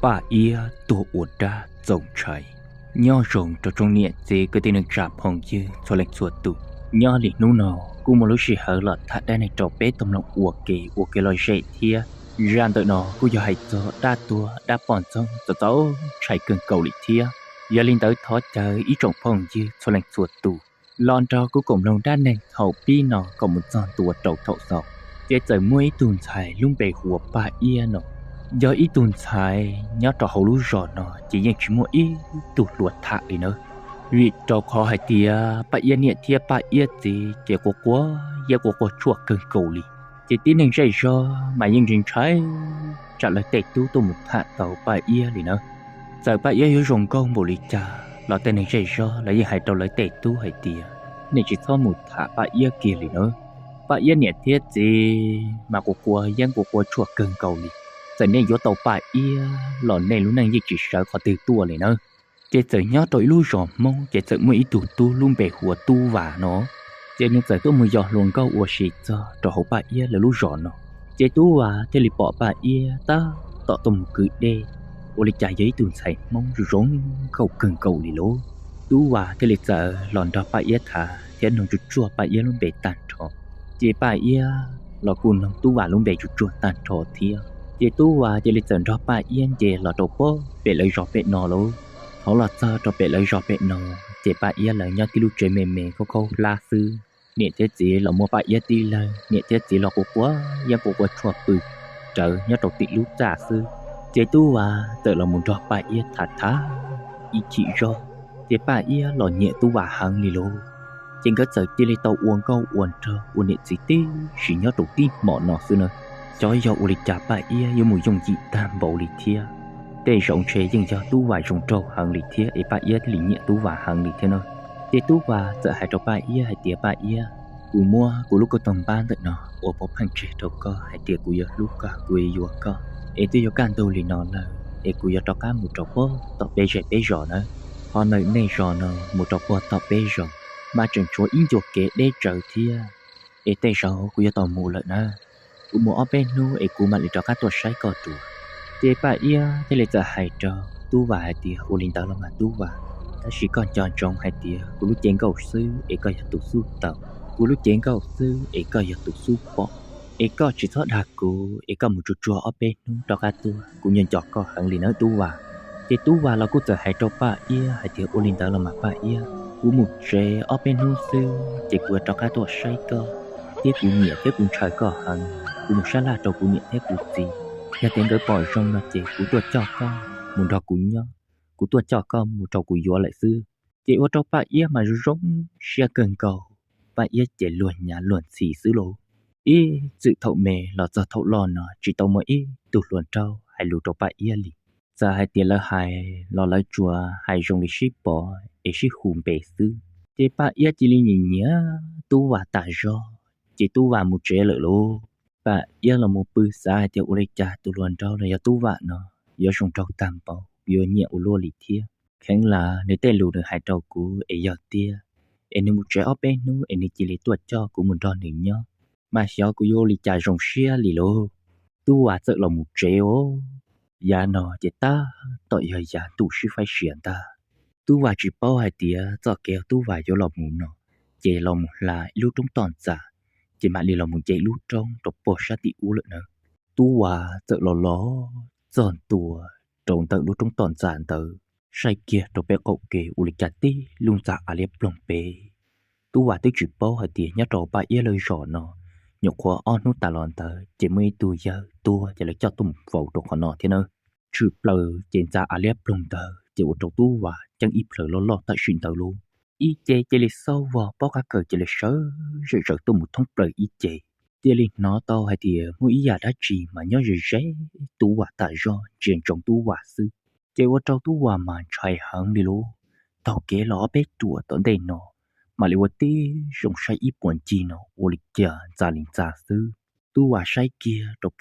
Paj Iab tuag ua dab txaus ntshai. Nyob zoo rau tsoom niam txiv kwv tij neej tsa phooj ywg txhua leej txhua tus. Nyob li hnub no kuj muaj lub sij hawm los tham dab neeg rau peb tau mloog ua ke ua kev lom zem thiab. Zaj ntawm no kuj yog hais txog dab tuag dab poj ntxoog txaus txaus ntshai kawg nkaus li thiab. Yog li ntawd thov caw ib tsoom phooj ywg txhua leej txhua tus los nrog kuv koom mloog dab neeg thaum pib no kom mus txog ntua rau thaum xaus. Ces txawm muaj ib tug ntxhais lub npe hu ua Paj Iab no, yog ib tug ntxhais nyob rau hauv lub zos no ces yeej tsis muaj ib tug hluas tham li nawb. Vim rau qhov hais tias Paj Iab niam thiab Paj Iab txiv ces quav quav yeeb quav quav tshuaj kawg nkaus li. Ces tib neeg zej zog mas yeej ntshai tsam lawv tej tub tuaj mus tham tau Paj Iab li nawb. Txawm Paj Iab yuav zoo nkauj npaum li cas los tej neeg zej zog lawv yeej hais rau lawv tej tub hais tias nej tsis txhob mus tham Paj Iab kiag li nawb. Paj Iab niam thiab txiv mas quav quav yeeb quav quav tshuaj kawg nkaus li. Txawm nej yuav tau Paj Iab los nej lub neej yeej tsis sawv qhov twg tuaj li nawb. Ces txawm nyob rau ib lub zos Hmoob ces txawm muaj ib tug tub lub npe hu ua Tub Vas no. Ces nws txawm tuaj mus yos hluas nkauj ua si txog rau hauv Paj Iab lawv lub zos no. Ces Tub Vas thiaj li pom Paj Iab tab tom tuaj mus kwv dej, ua li cas yog ib tug ntxhais Hmoob zoo zoo nkauj kawg nkaus li lauj. Tub Vas thiaj li txawm los nrog Paj Iab tham thiab noog tsuj tsuaj Paj Iab lub npe tag nrho. Ces Paj Iab los kuj noog Tub Vas lub npe tsuj tsuaj tag nrho thiab. Ces Tub Vas cia li txawm nrog Paj Iab nce los rau pem lawv zos pem no lauj. Thov los txog rau pem lawv zos pem no, ces Paj Iab lawv nyob tib lub tsev me me khaub khaub hlab xwb. Niam thiab txiv los muaj Paj Iab tib leeg, niam thiab txiv los quav quav yeeb quav quav tshuaj pw rawv nyob rau tim lub txaj xwb. Ces Tub Vas txawm los mus nrog Paj Iab tham tham ib chim zog, ces Paj Iab los nyiam Tub Vas heev li lauj. Ces nkawd txawm cia li tau ua nkauj ua nraug ua niam txiv tib si nyob rau tib hmos no xwb na. Xyov yog ua li cas Paj Iab yuav mus yooj yim tag npaum li thiab. Tej zaum ntshe yeej yog Tub Vas zoo nraug heev li thiab es Paj Iab thiaj li nyiam Tub Vas heev li thiab na. Ces Tub Vas txawm hais rau Paj Iab hais tias, Paj Iab, kuv muab kuv lub koj toog npab ntawm no ua pov pheej tseg rau koj hais tias kuv yuav hlub koj, kuv yuav yuav koj, es twb yuav kaj ntug li no lawm es kuv yuav rov qab mus rau pem tom peb zej peb zos nawb. Qhov ntawm nej zos no mus rau pem tom peb zos mas tseem tshuav ib ncua kev deb tsawv thiab, es tej zaum kuv yuav tau mus lawm nawb. Kuv mus ob peb hnub es kuv mam li rov qab tuaj saib koj dua. Ces Paj Iab thiaj li txawm hais rau Tub Vas hais tias, ua li ntawd los mas Tub Vas, tab sis koj nco ntsoov hais tias kuv lub cev nkauj xwb es koj yog tus xub tau, kuv lub cev nkauj xwb es koj yog tus xub pom, es koj tsis txhob dag kuv es koj mus tsuag tsuag ob peb hnub rov qab tuaj, kuv nco nco koj heev li nawb Tub Vas. Ces Tub Vas los kuj txawm hais rau Paj Iab hais tias, ua li ntawd los mas Paj Iab, kuv mus tsev ob peb hnub xwb ces kuv yuav rov qab tuaj saib koj, thiab kuv nyiam thiab kuv ntshaw koj heev, kuv mus sab laj rau kuv niam thiab kuv txiv, yog tias nkawd pom zoo no ces kuv tuaj coj koj mus nrog kuv nyob, kuv tuaj coj koj mus rau kuv yuav lawm xwb. Ces ua rau Paj Iab mas zoo zoo siab kawg nkaus, Paj Iab ces luag nyav luag ntxhi xwb lauj. Ib txwm thaum me los txog thaum loj no tsis tau muaj ib tug hluas nraug hais lus rau Paj Iab li. Txawm hais tias lawv hais los lawv tsuas hais zoo li sib pom es sib hu npe xwb. Ces Paj Iab cia li nyiam nyiam Tub Vas tas zog, ces Tub Vas mus tsev lawm lauj. Paj Iab los mus pw xav hais tias ua li cas tus hluas nraug los yog Tub Vas no yuav zoo nraug tag npaum, yuav nyiam ua luaj li thiab. Kheev lam nws tej lus nws hais rau kuv es yog tiag, es nws mus tsev ob peb hnub es nws cia li tuaj coj kuv mus nrog nws nyob, mas xyov kuv yuav ua li cas zoo siab li lauj. Tub Vas txawm los mus tsev os. Yav no ces tab tom yog yav ntuj sib faib sia ntag. Tub Vas tsis paub hais tias txoj kev Tub Vas yuav los mus no, ces los mus hla ib lub roob toj ntxas, ces mam li los mus nce lub roob rau pem sab tim ub lawm na. Tub Vas txawm los los txog ntua rau ntawm lub roob toj ntxas ntawd, saib kiag rau pem qaum kev ua li cas tib lub ntxa av liab ploog pem. Tub Vas twb tsis paub hais tias nyob rau Paj Iab lawv zos no, nyuam qhuav ob hnub tas los ntawd ces muaj ib tug yawg tuag ces lawv coj tuaj mus faus rau qhov no thiab na. Tshwm plaws ces ntxa av liab ploog ntawd ces ua rau Tub Vas ceeb ib plhaws loj loj tam sim ntawd lauj. Ib ce cia li xauj vog pob qab kawg cia li sawv zom zaws tuaj mus thoob plaws ib ce. Cia li hnov tau hais tias muaj ib yam dab tsi mas nyob ze ze Tub Vas tas zog ntsia ntsoov Tub Vas xwb. Ces ua rau Tub Vas mas ntshai heev li lauj. Taug kev los ob peb ruam tom ntej no, mam li ua tib zoo saib ib puag ncig no ua li cas ntxa li ntxa xwb. Tub Vas saib kiag rau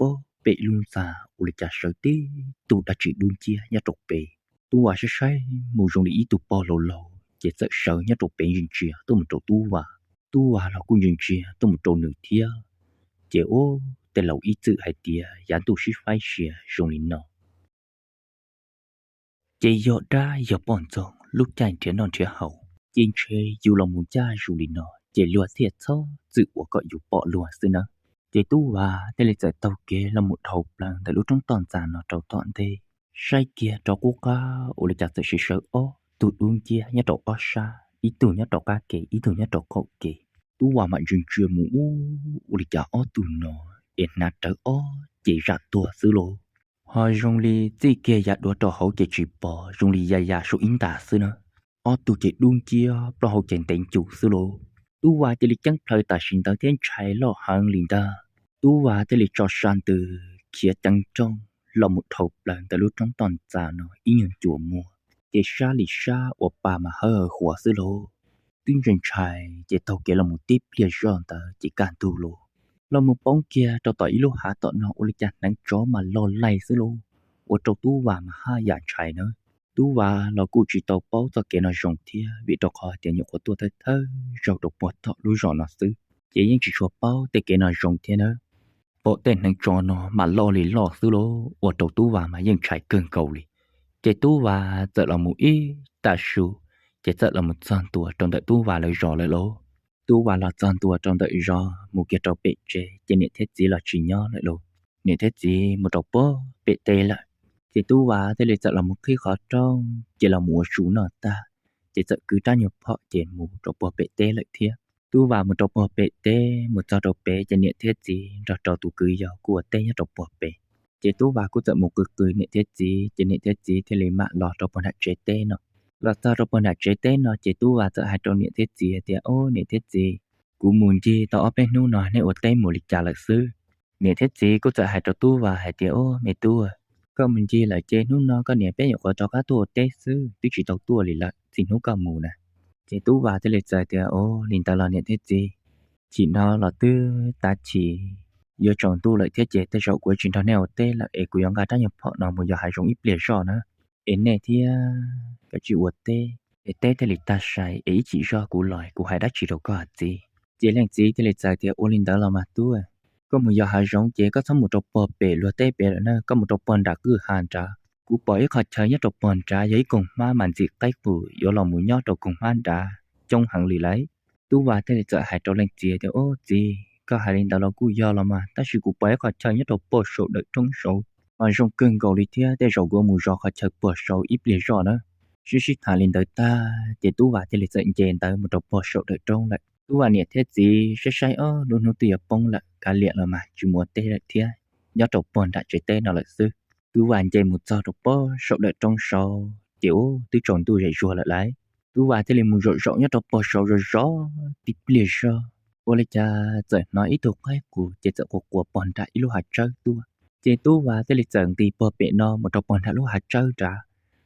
pem ib lub ntxa ua li cas sawv tib tug dab tsi dub nciab nyob rau pem. Tub Vas saib saib mus zoo li ib tug pog laus laus ces txawm sawv nyob rau pem ntsia ntsia tuaj mus rau Tub Vas. Tub Vas los kuj ntsia ntsia tuaj mus rau nws thiab. Ces ua tej laus ib txwm hais tias yav ntuj sib faib sia zoo li no. Ces yog dab yog poj ntxoog lub caij nrhiav noj nrhiav haus, ces ntshe yus los mus ncaj zus li no ces luag thiaj txhob txwm uas kom yus pom luag xwb nawb. Ces Tub Vas thiaj li txawm taug kev los mus dhau plaws ntawm lub roob toj ntxas no rau tom ntej, saib kiag rov qub qab ua li cas txawm sawv ob tug dub nciab nyob rau ob sab, ib tug nyob rau qab ke ib tug nyob rau qaum ke. Tub Vas mam ntsia ntsia mus ub, ua li cas ob tug no es hnav rawv ob ces zam tuag xwb lauj. Ho zoo li txij kiag yav duav rau hauv ces tsis pom, zoo li ya ya saum ib ntas xwb na. Ob tug ces dub nciab plaub hau ces ntev ncus xwb lauj. Tub Vas cia li ceeb plhaw tam sim ntawd thiab ntshai loj heev li ntag. Tub Vas thiaj li tso sa ntws khiav ceev nrooj los mus dhau plaws ntawm lub roob toj ntxas no ib nyuag ncua muag, ces sab li sab uas pa mas hawb huav xwb lauj. Twb ntshai ntshai ces taug kev los mus tib pliag zoj ntawd ces kaj ntug lauj, los mus poob kiag rau tom ib lub hav tom no ua li cas hneev tsov mas loj laij xwb lauj, ua rau Tub Vas mas haj yam ntshai na. Tub Vas los kuj tsis tau paub txoj kev no zoo thiab vim rau qhov tias nyuam qhuav tuaj thawj thawj zaug rau puag tom lub zos no xwb, ces yeej tsis tshua paub tej kev no zoo thiab nawb. Pom tej hneev tsov no mas loj li loj xwb lauj, ua rau Tub Vas mas yeej ntshai kawg nkaus li. Ces Tub Vas txawm los mus ib tag su, ces txawm los mus txog ntua rau ntawm Tub Vas lawv zos lawm lauj. Tub Vas los txog ntua rau ntawm zos mus kiag rau pem tsev ces niam thiab txiv los tsis nyob lawm lauj. Niam thiab txiv mus rau puag pem teb lawm. Ces Tub Vas thiaj li txawm los mus qhib qhov rooj ces los mus ua su noj tag, ces txawm kwv rab nyuag phom ces mus rau puag pem teb lawm thiab. Tub Vas mus rau puag pem teb mus txog rau pem ces niam thiab txiv nrog rau tus kwv yau kuj ua teb nyob rau puag pem. Ces Tub Vas kuj txawm mus qw qw niam thiab txiv ces niam thiab txiv thiaj li mam los rau puag nram tsev teb no. Los txog rau puag nram tsev teb no ces Tub Vas txawm hais rau niam thiab txiv tias, Au niam thiab txiv, kuv mus ncig tau ob peb hnub no nej ua teb mus li cas lawm xwb? Niam thiab txiv kuj txawm hais rau Tub Vas hais tias, Au me tub, koj mus ncig lawm ces hnub no koj niam peb nyuam qhuav rov qab tuaj ua teb xwb, twb tsis tau tuaj li lawm txij hnub koj mus na. Ces Tub Vas thiaj li txawm tias, Au li ntawd los niam thiab txiv, chim no los twb tav chim yuav tsaus ntuj lawm thiab ces tej zaum kuv tsis nrog nej ua teb lawm es kuv yuav nqa rab nyuag phom no mus yos hav zoov ib pliag zoj na. Es nej thiab kav tsij ua teb, es teb thiaj li tag sai es ib chim zoj kuv los kuv hais dab tsi rau koj hais txiv. Ces leej txiv thiaj li txawm tias, Ua li ntawd los mas tub, koj mus yos hav zoov ces koj txhob mus rau puag pem luag teb pem lawm na, koj mus rau puag nram kwj ha nrad. Kuv pom ib qhov chaw nyob rau puag nrad yog ib koog hmab mas ntxim qaib qus, yuav los mus nyob rau koog hmab nrad coob heev li lawm. Tub Vas thiaj li txawm hais rau leej txiv tias, Au txiv, koj hais li ntawd los kuj yog los mas, tab sis kuv pom ib qhov chaw nyob rau puag saum dawm roob saud mas zoo kawg nkaus li thiab, tej zaum kuv mus zov qhov chaw puag saud ib pliag zoj na. Sib sib tham li ntawd tag ces Tub Vas thiaj li txawm nce ntawd mus rau puag saum dawm roob lawm. Tub Vas niam thiab txiv saib saib, Ob, lub hnub twb yuav poob lawm, kav liam los mas tsis mus ua teb lawm thiab, nyob rau puag nram tsev teb no lawm xwb. Tub Vas nce mus txog rau puag saum dawm roob saud ces ub twb tsaus ntuj zem zuag lawm lauj. Tub Vas thiaj li mus zaum zaum nyob rau puag saud zov zov tib pliag zog, ua li cas txawm hnov ib tug qaib qus ces txawm quas quas puag nram ib lub hav tsawb tuaj. Ces Tub Vas thiaj li txawm nqis puag pem no mus rau puag nram lub hav tsawb nrad,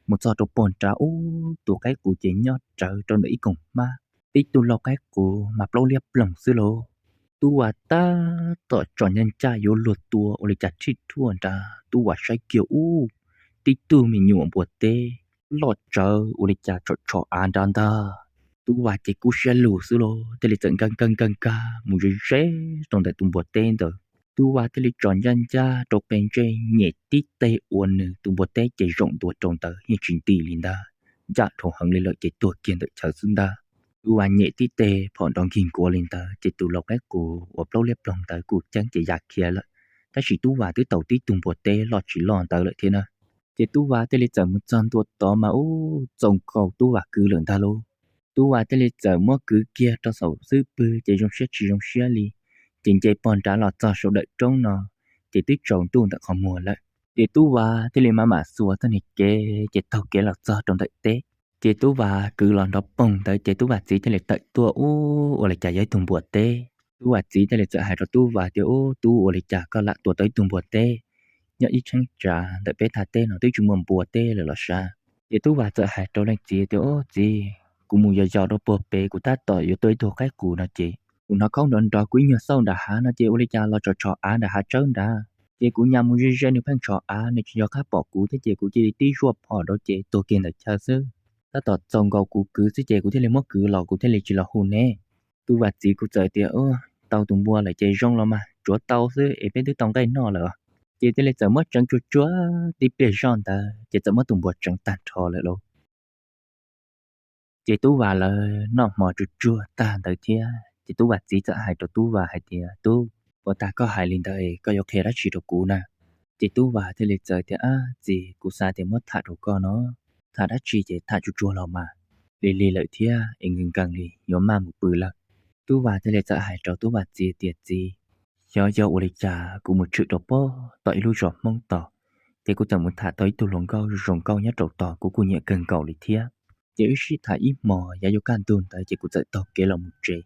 mus txog rau puag nrad ub tus qaib qus ces nyob rawv rau ntawm ib koog hmab. Tib tug lau qaib qus mas plaub liab ploog xwb lauj. Tub Vas tab tom tsom ncaj ncaj yuav luag tua ua li cas thij thuaj nrad, Tub Vas saib kiag ub, tib tug me nyuam npua teb loj tsawv ua li cas tsom tsho av nrad ntag. Tub Vas ces kub siab lug xwb lauj, thiaj li txawm nkag nkag nkag nkag mus ze ze rau ntawm tus npua teb ntawd. Tub Vas thiaj li tsom ncaj ncaj rau qe ntsej nyem tib teg ua nws tus npua teb ces zaum ntua rau ntawd yeej tsis nti li ntag, ncaj dhau heev li lawm ces tuag kiag ntawm chaw xwb ntag. Tub Vas nyem tib teg phom nrov nkig nkuav li ntawd ces tus lau qaib qus uas plaub liab ploog ntawd kuj ceeb ces ya khiav lawm, tab sis Tub Vas twb tau tib tug npua teb loj tsis loj ntawd lawm thiab na. Ces Tub Vas thiaj li txawm mus txog ntua tod mas ub txaus nkaus Tub Vas kwv lawm ntag lauj. Tub Vas thiaj li txawm muab kwv kiag rau saum xub pwg ces zoo siab tsis zoo siab li, ces nce puag nrad los txog saum dawm roob no, ces twb tsaus ntuj ntawm qhov muag lawm. Ces Tub Vas thiaj li mam mam xuas txoj niag kev ces taug kev los txog rau ntawm teb. Ces Tub Vas kwv los nrov poog ntawd ces Tub Vas txiv thiaj li tawm tuaj ub ua li cas yog ib tug npua teb. Tub Vas txiv thiaj li txawm hais rau Tub Vas tias, Ub tub, ua li cas koj lam tua tau ib tug npua teb? Nyob ib cheeb tsam ntawm peb thaj teb no twb tsis muaj npua teb lawm los sav. Ces Tub Vas txawm hais rau leej txiv tias, Ub txiv, kuv mus yos yos rau puag pem kuv tab tom yuav tua ib tug qaib qus no ces kuv hnov khaub nrov nrov kuv ib nyuag xauj nram hav no ces ua li cas los tsom tsho av nram hav tsawb nrad. Ces kuv nyas mus ze ze nws pheej tsho av, nws tsis nco qab pom kuv thiab ces kuv cia li tib zuaj phom rau ces tuag kiag ntawm chaw xwb. Tab tom txaus nkaus kuv kwv xwb ces kuv thiaj li muab kwv los kuv thiaj li tsis los hu neb. Tub Vas txiv kuj txawm tias, Ub, tau tus npua lawm ces zoo los mas, tsuav tau xwb es peb twb tau nqaij noj lawm. Ces thiaj li txawm muab tseev tsuag tsuag tib pliag zoj ntawd ces txawm muab tus npua tseev tag nrho lawm lauj. Ces Tub Vas lawv noj hmo tsuag tsuag tag ntawd thiab ces Tub Vas txiv txawm hais rau Tub Vas hais tias, Tub, ua tag koj hais li ntawd koj yuav qhia dab tsi rau kuv na? Ces Tub Vas thiaj li txawm tias, Ab txiv, kuv xav tias muab tham rau koj no, tham dab tsi ces tham tsuag tsuag los mas, lig lig lawm thiab es nkees nkees li yuav maj mus pw lawm. Tub Vas thiaj li txawm hais rau Tub Vas txiv tias, Txiv, xyov yog ua li cas kuv mus tshwm rau pem tom ib lub zos Hmoob tod, ces kuv txawm mus tham tau ib tug hluas nkauj zoo nkauj nyob rau tod, kuv kuj nyiam kawg nkaus li thiab. Ces wb sib tham ib hmos, yav yuav kaj ntug ntawd ces kuv txawm taug kev los mus tsev,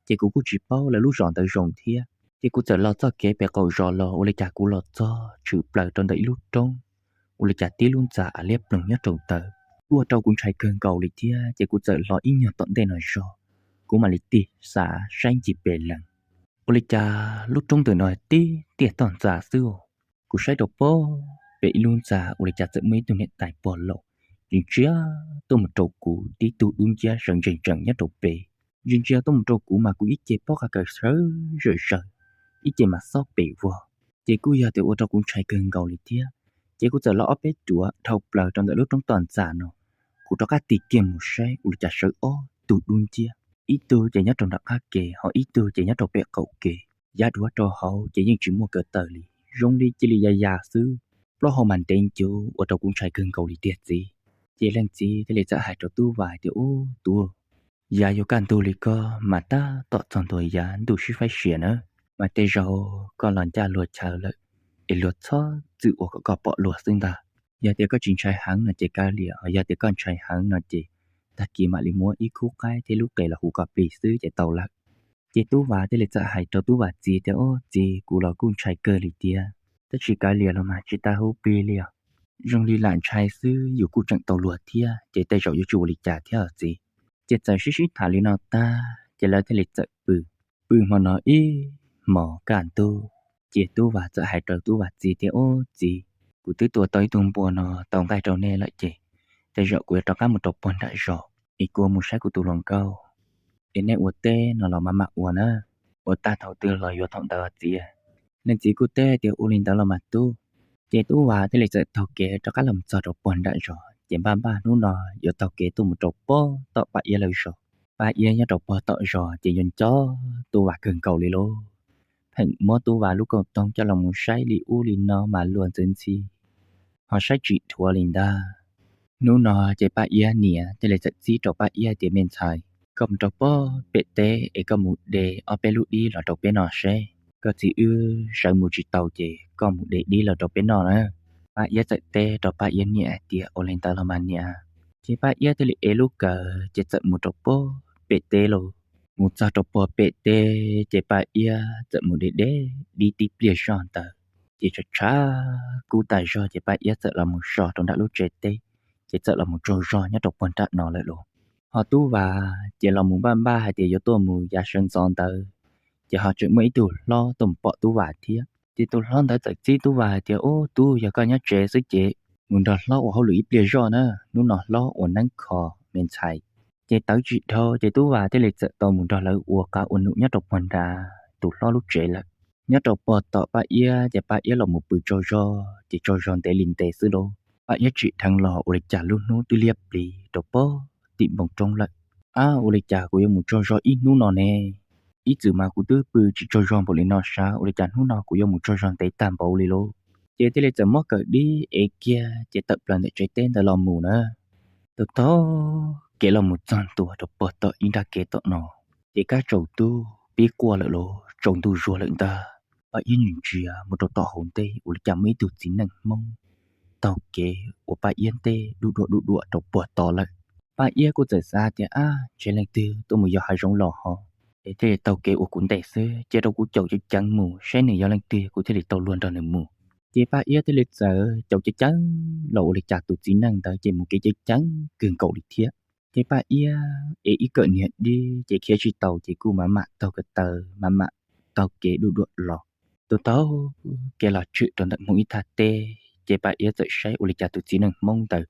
ces kuv kuj tsis paub lawv lub zos ntawd zoo thiab. Ces kuv txawm los txoj kev pem qaum zos los, ua li cas kuv los txog tshwm plaws rau ntawm ib lub roob, ua li cas tib lub ntxa av liab ploog nyob rau ntawd. Ua rau kuv ntshai kawg nkaus li thiab, ces kuv txawm hlo ib nyuag tom ntej no zog, kuv mam li tig xav saib ncig pem lees. Ua li cas lub roob ntawm no tib tiaj toj ntxa xwb. Kuv saib rau pem ib lub ntxa, ua li cas txawm muaj ib tug niam tais pog laus ntsia ntsia tuaj mus rau kuv, tib tug dub nciab sawv ntsees ntsees nyob rau pem. Ntsia ntsia tuaj mus rau kuv mas kuv ib ce pob qa kaws sawv zawm zaws, ib ce mas xob pes vog. Ces kuj yog tias ua rau kuv ntshai kawg nkaus li thiab. Ces kuv txawm los ob peb ruam dhau plaws rau ntawm lub roob toj ntxa no, kuv rov qab tig kiag mus saib, ua li cas sawv ob tug dub nciab, ib tug ces nyob rau nram qab ke, ho ib tug ces nyob rau pem qaum ke. Yav duav rau hauv ces yeej tsis muaj ko taw li, zoo li cia li ya ya xwb. Plaub hau mas ntev ncuv, ua rau kuv ntshai kawg nkaus li tiag txiv. Ces leej txiv thiaj li txawm hais rau Tub Vas tias, Ub Tub, yav yuav kaj ntug li koj mas tab tom txog ntua yav ntuj sib faib sia na, mas tej zaum koj los ncaj luag chaw lawm, es luag txhob txwm ua kom koj pom luag xwb ntag. Yog tias koj tsis ntshai heev no ces kav liam, ho yog tias koj ntshai heev no ces tag kis mam li muab ib khub qaib thiab lub qe los hu koj plig xwb ces tau lawm. Ces Tub Vas thiaj li txawm hais rau Tub Vas txiv tias, Ub txiv, kuv los kuj ntshai kawg li tiag, tab sis kav liam los mas tsis tau hu plig li os. Zoo li lam ntshai xwb, yus kuj tseem tau luag thiab, ces tej zaum yuav tsis ua li cas thiab os txiv. Ces txawm sib sib tham li no tag ces lawv thiaj li txawm pw. Pw hmo no ib hmos kaj ntug, ces Tub Vas txawm hais rau Tub Vas txiv tias, Ub txiv, kuv twb tua tau ib tug npua no tau nqaij rau nej lawm ces tej zaum kuv yuav rov qab mus rau puag nram zos es kuv mus saib kuv tus hluas nkauj, es nej ua teb no los mam mam ua na, ua tag thaum twg los yuav thaum ntawd txiv. Leej txiv kuj teb tias, Ua li ntawd los mas tub. Ces Tub Vas thiaj li txawm taug kev rov qab los txog rau puag nram zos, ces npaj npaj hnub no yuav taug kev tuaj mus rau puag tom Paj Iab lawv zos. Paj Iab nyob rau puag tom zos ces yuav nco Tub Vas kawg nkaus li lauj. Pheej muab Tub Vas lub kauj toog coj los mus saib li ub li no mas luag ntxhi ntxhi, ho saib tsis dhuav li ntag. Hnub no ces Paj Iab niam thiaj li txawm txib rau Paj Iab tias, Me ntxhais, koj mus rau puag pem teb es koj mus de ob peb lub dib los rau peb noj seb. Koj txiv wb sawv mus tsis tau ces koj mus de dib los rau peb noj na. Paj Iab txawm teb rau Paj Iab niam hais tias, Ua li ntawd los mas niam. Ces Paj Iab thiaj li ev lub kawm ces txawm mus rau puag pem teb lauj. Mus txog rau puag pem teb ces Paj Iab txawm mus de de dib tib pliag zog ntawd, ces tshav tshav kub tas zog ces Paj Iab txawm los mus so rau nram lub tsev teb, ces txawm los mus tsaug zog nyob rau puag nram no lawm lauj. Ho Tub Vas ces los mus npaj npaj hais tias yuav tuaj mus yav sawv ntxov ntawd, ces ho tseem muaj ib tug hlob tuaj mus pom Tub Vas thiab. Ces tus hlob ntawd txawm txib Tub Vas hais tias, Ub tub, yog koj nyob tsev xwb ces mus nrog hlob ua hauj lwm ib pliag zoj na, hnub no hlob ua neeb kho me ntxhais. Ces tawv tsis dhau ces Tub Vas thiaj li txawm tau mus nrog lawv ua qav ua num nyob rau puag nram tus hlob lub tsev lawm. Nyob rau puag tom Paj Iab ces Paj Iab los mus pw tsaug zog ces tsaug zog ntev li ntev xwb lauj. Paj Iab tsim dheev los ua li cas lub hnub twb liab plis rau puag tim npoo roob lawm. Ab, ua li cas kuv yuav mus tsaug zog ib hnub no ne? Ib txwm mas kuv twb pw tsis tsaug zog npaum li no sav, ua li cas hnub no kuv yuav mus tsaug zog ntev tag npaum li lauj? Ces thiaj li txawm muab kawm dib ev kiag ces tawm plaws ntawm tsev teb ntawd los mus na. Tau taug kev los mus txog ntua rau puag tom ib nrab kev tom no, ces kab tsaus ntuj pib quaj lawm los tsaus ntuj zuag lawm ntag. Paj Iab ntsia ntsia mus rau tom hauv ntej ua li cas muaj ib tug txiv neej Hmoob taug kev ua Paj Iab ntej duj duam duj duam rau puag tod lawm. Paj Iab kuj txawm xav tias, Ab, ntshe leej twg tuaj mus yos hav zoov los ho, es thiaj li taug kev ua kuv ntej xwb, cia rau kuv caum ceev ceev mus saib nws yog leej twg kuv thiaj li tau luag nrog nws mus. Ces Paj Iab thiaj li txawm caum ceev ceev los ua li cas tus txiv neej ntawd ces mus kev ceev ceev kawg nkaus li thiab. Ces Paj Iab es ib kawm niag dib ces khiav tsis tau ces kuj mam mam taug ko taw mam mam taug kev duj duam los. Tau taug kev los tshwm rau ntawm Hmoob ib thaj teb, ces Paj Iab txawm saib ua li cas tus txiv neej Hmoob ntawd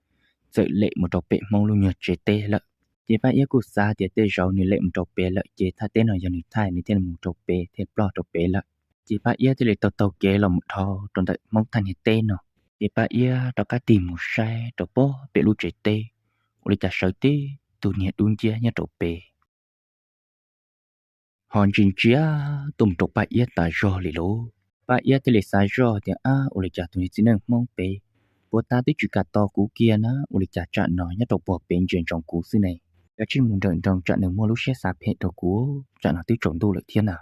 txawm lem mus rau pem Hmoob lub nyuag tsev teb lawm. Ces Paj Iab kuj xav tias tej zaum nws lem mus rau pem lawm ces thaj teb no yog nws thaij nws thiaj li mus rau pem thiaj ploj rau pem lawm. Ces Paj Iab thiaj li taug taug kev los mus dhau rau ntawm Hmoob thaj niag teb no. Ces Paj Iab rov qab tig mus saib rau pem lub tsev teb, ua li cas sawv tib tug niag dub nciab nyob rau pem ho ntsia ntsia tuaj mus rau Paj Iab tas zog li lauj. Paj Iab thiaj li xav zoj tias, Ab, ua li cas tus niag txiv neej Hmoob pem puag ta twb tsis kam tos kuv kiag na, ua li cas tsam no nyob rau puag pem ntsia ntsoov kuv xwb ne? Kav tsij mus nrawm nroos tsam nws muaj lub siab xav phem rau kuv, tsam no twb tsaus ntuj lawm thiab na.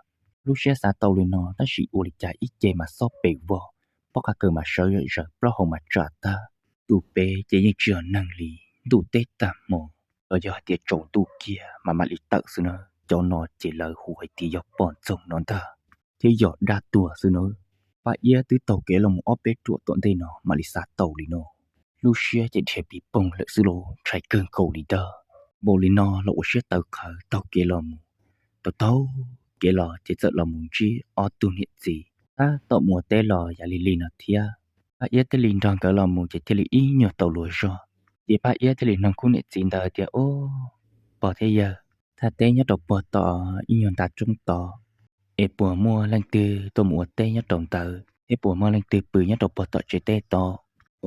Lub siab xav tau li no tab sis ua li cas ib ce mas xob pes vog, pob qa kaws mas sawv zom zaws, plaub hau mas tsam tag. Tus pem ces yeej tsis yog neeg li, ntuj teb tag hmo los yog hais tias tsaus ntuj kiag mas mam li tawm xwb na. Cov no ces lawv hu hais tias yog poj ntxoog no ntag, thiab yog dab tuag xwb na. Paj Iab twb taug kev los mus ob peb ruam tom ntej no mam li xav tau li no. Lub siab ces dhia pis poog lawm xwb los ntshai kawg nkaus li ntag. Npaum li no los ua siab tawv qhawv taug kev los mus. Taug taug kev los ces txawm los mus ntsib ob tug niam txiv tab tom mus ua teb los yam li li no thiab. Paj Iab thiaj li nrog nkawd los mus ces thiaj li ib nyuag tau luag zog. Ces Paj Iab thiaj li nug khub niam txiv ntawd tias, Ub, pog thiab yawg, thaj teb nyob rau puag tom ib nyuag ntav roob tod, es puas muaj leej twg tuaj mus ua teb nyob rau ntawd thiab puas muaj leej twg pw nyob rau puag tom tsev teb tod?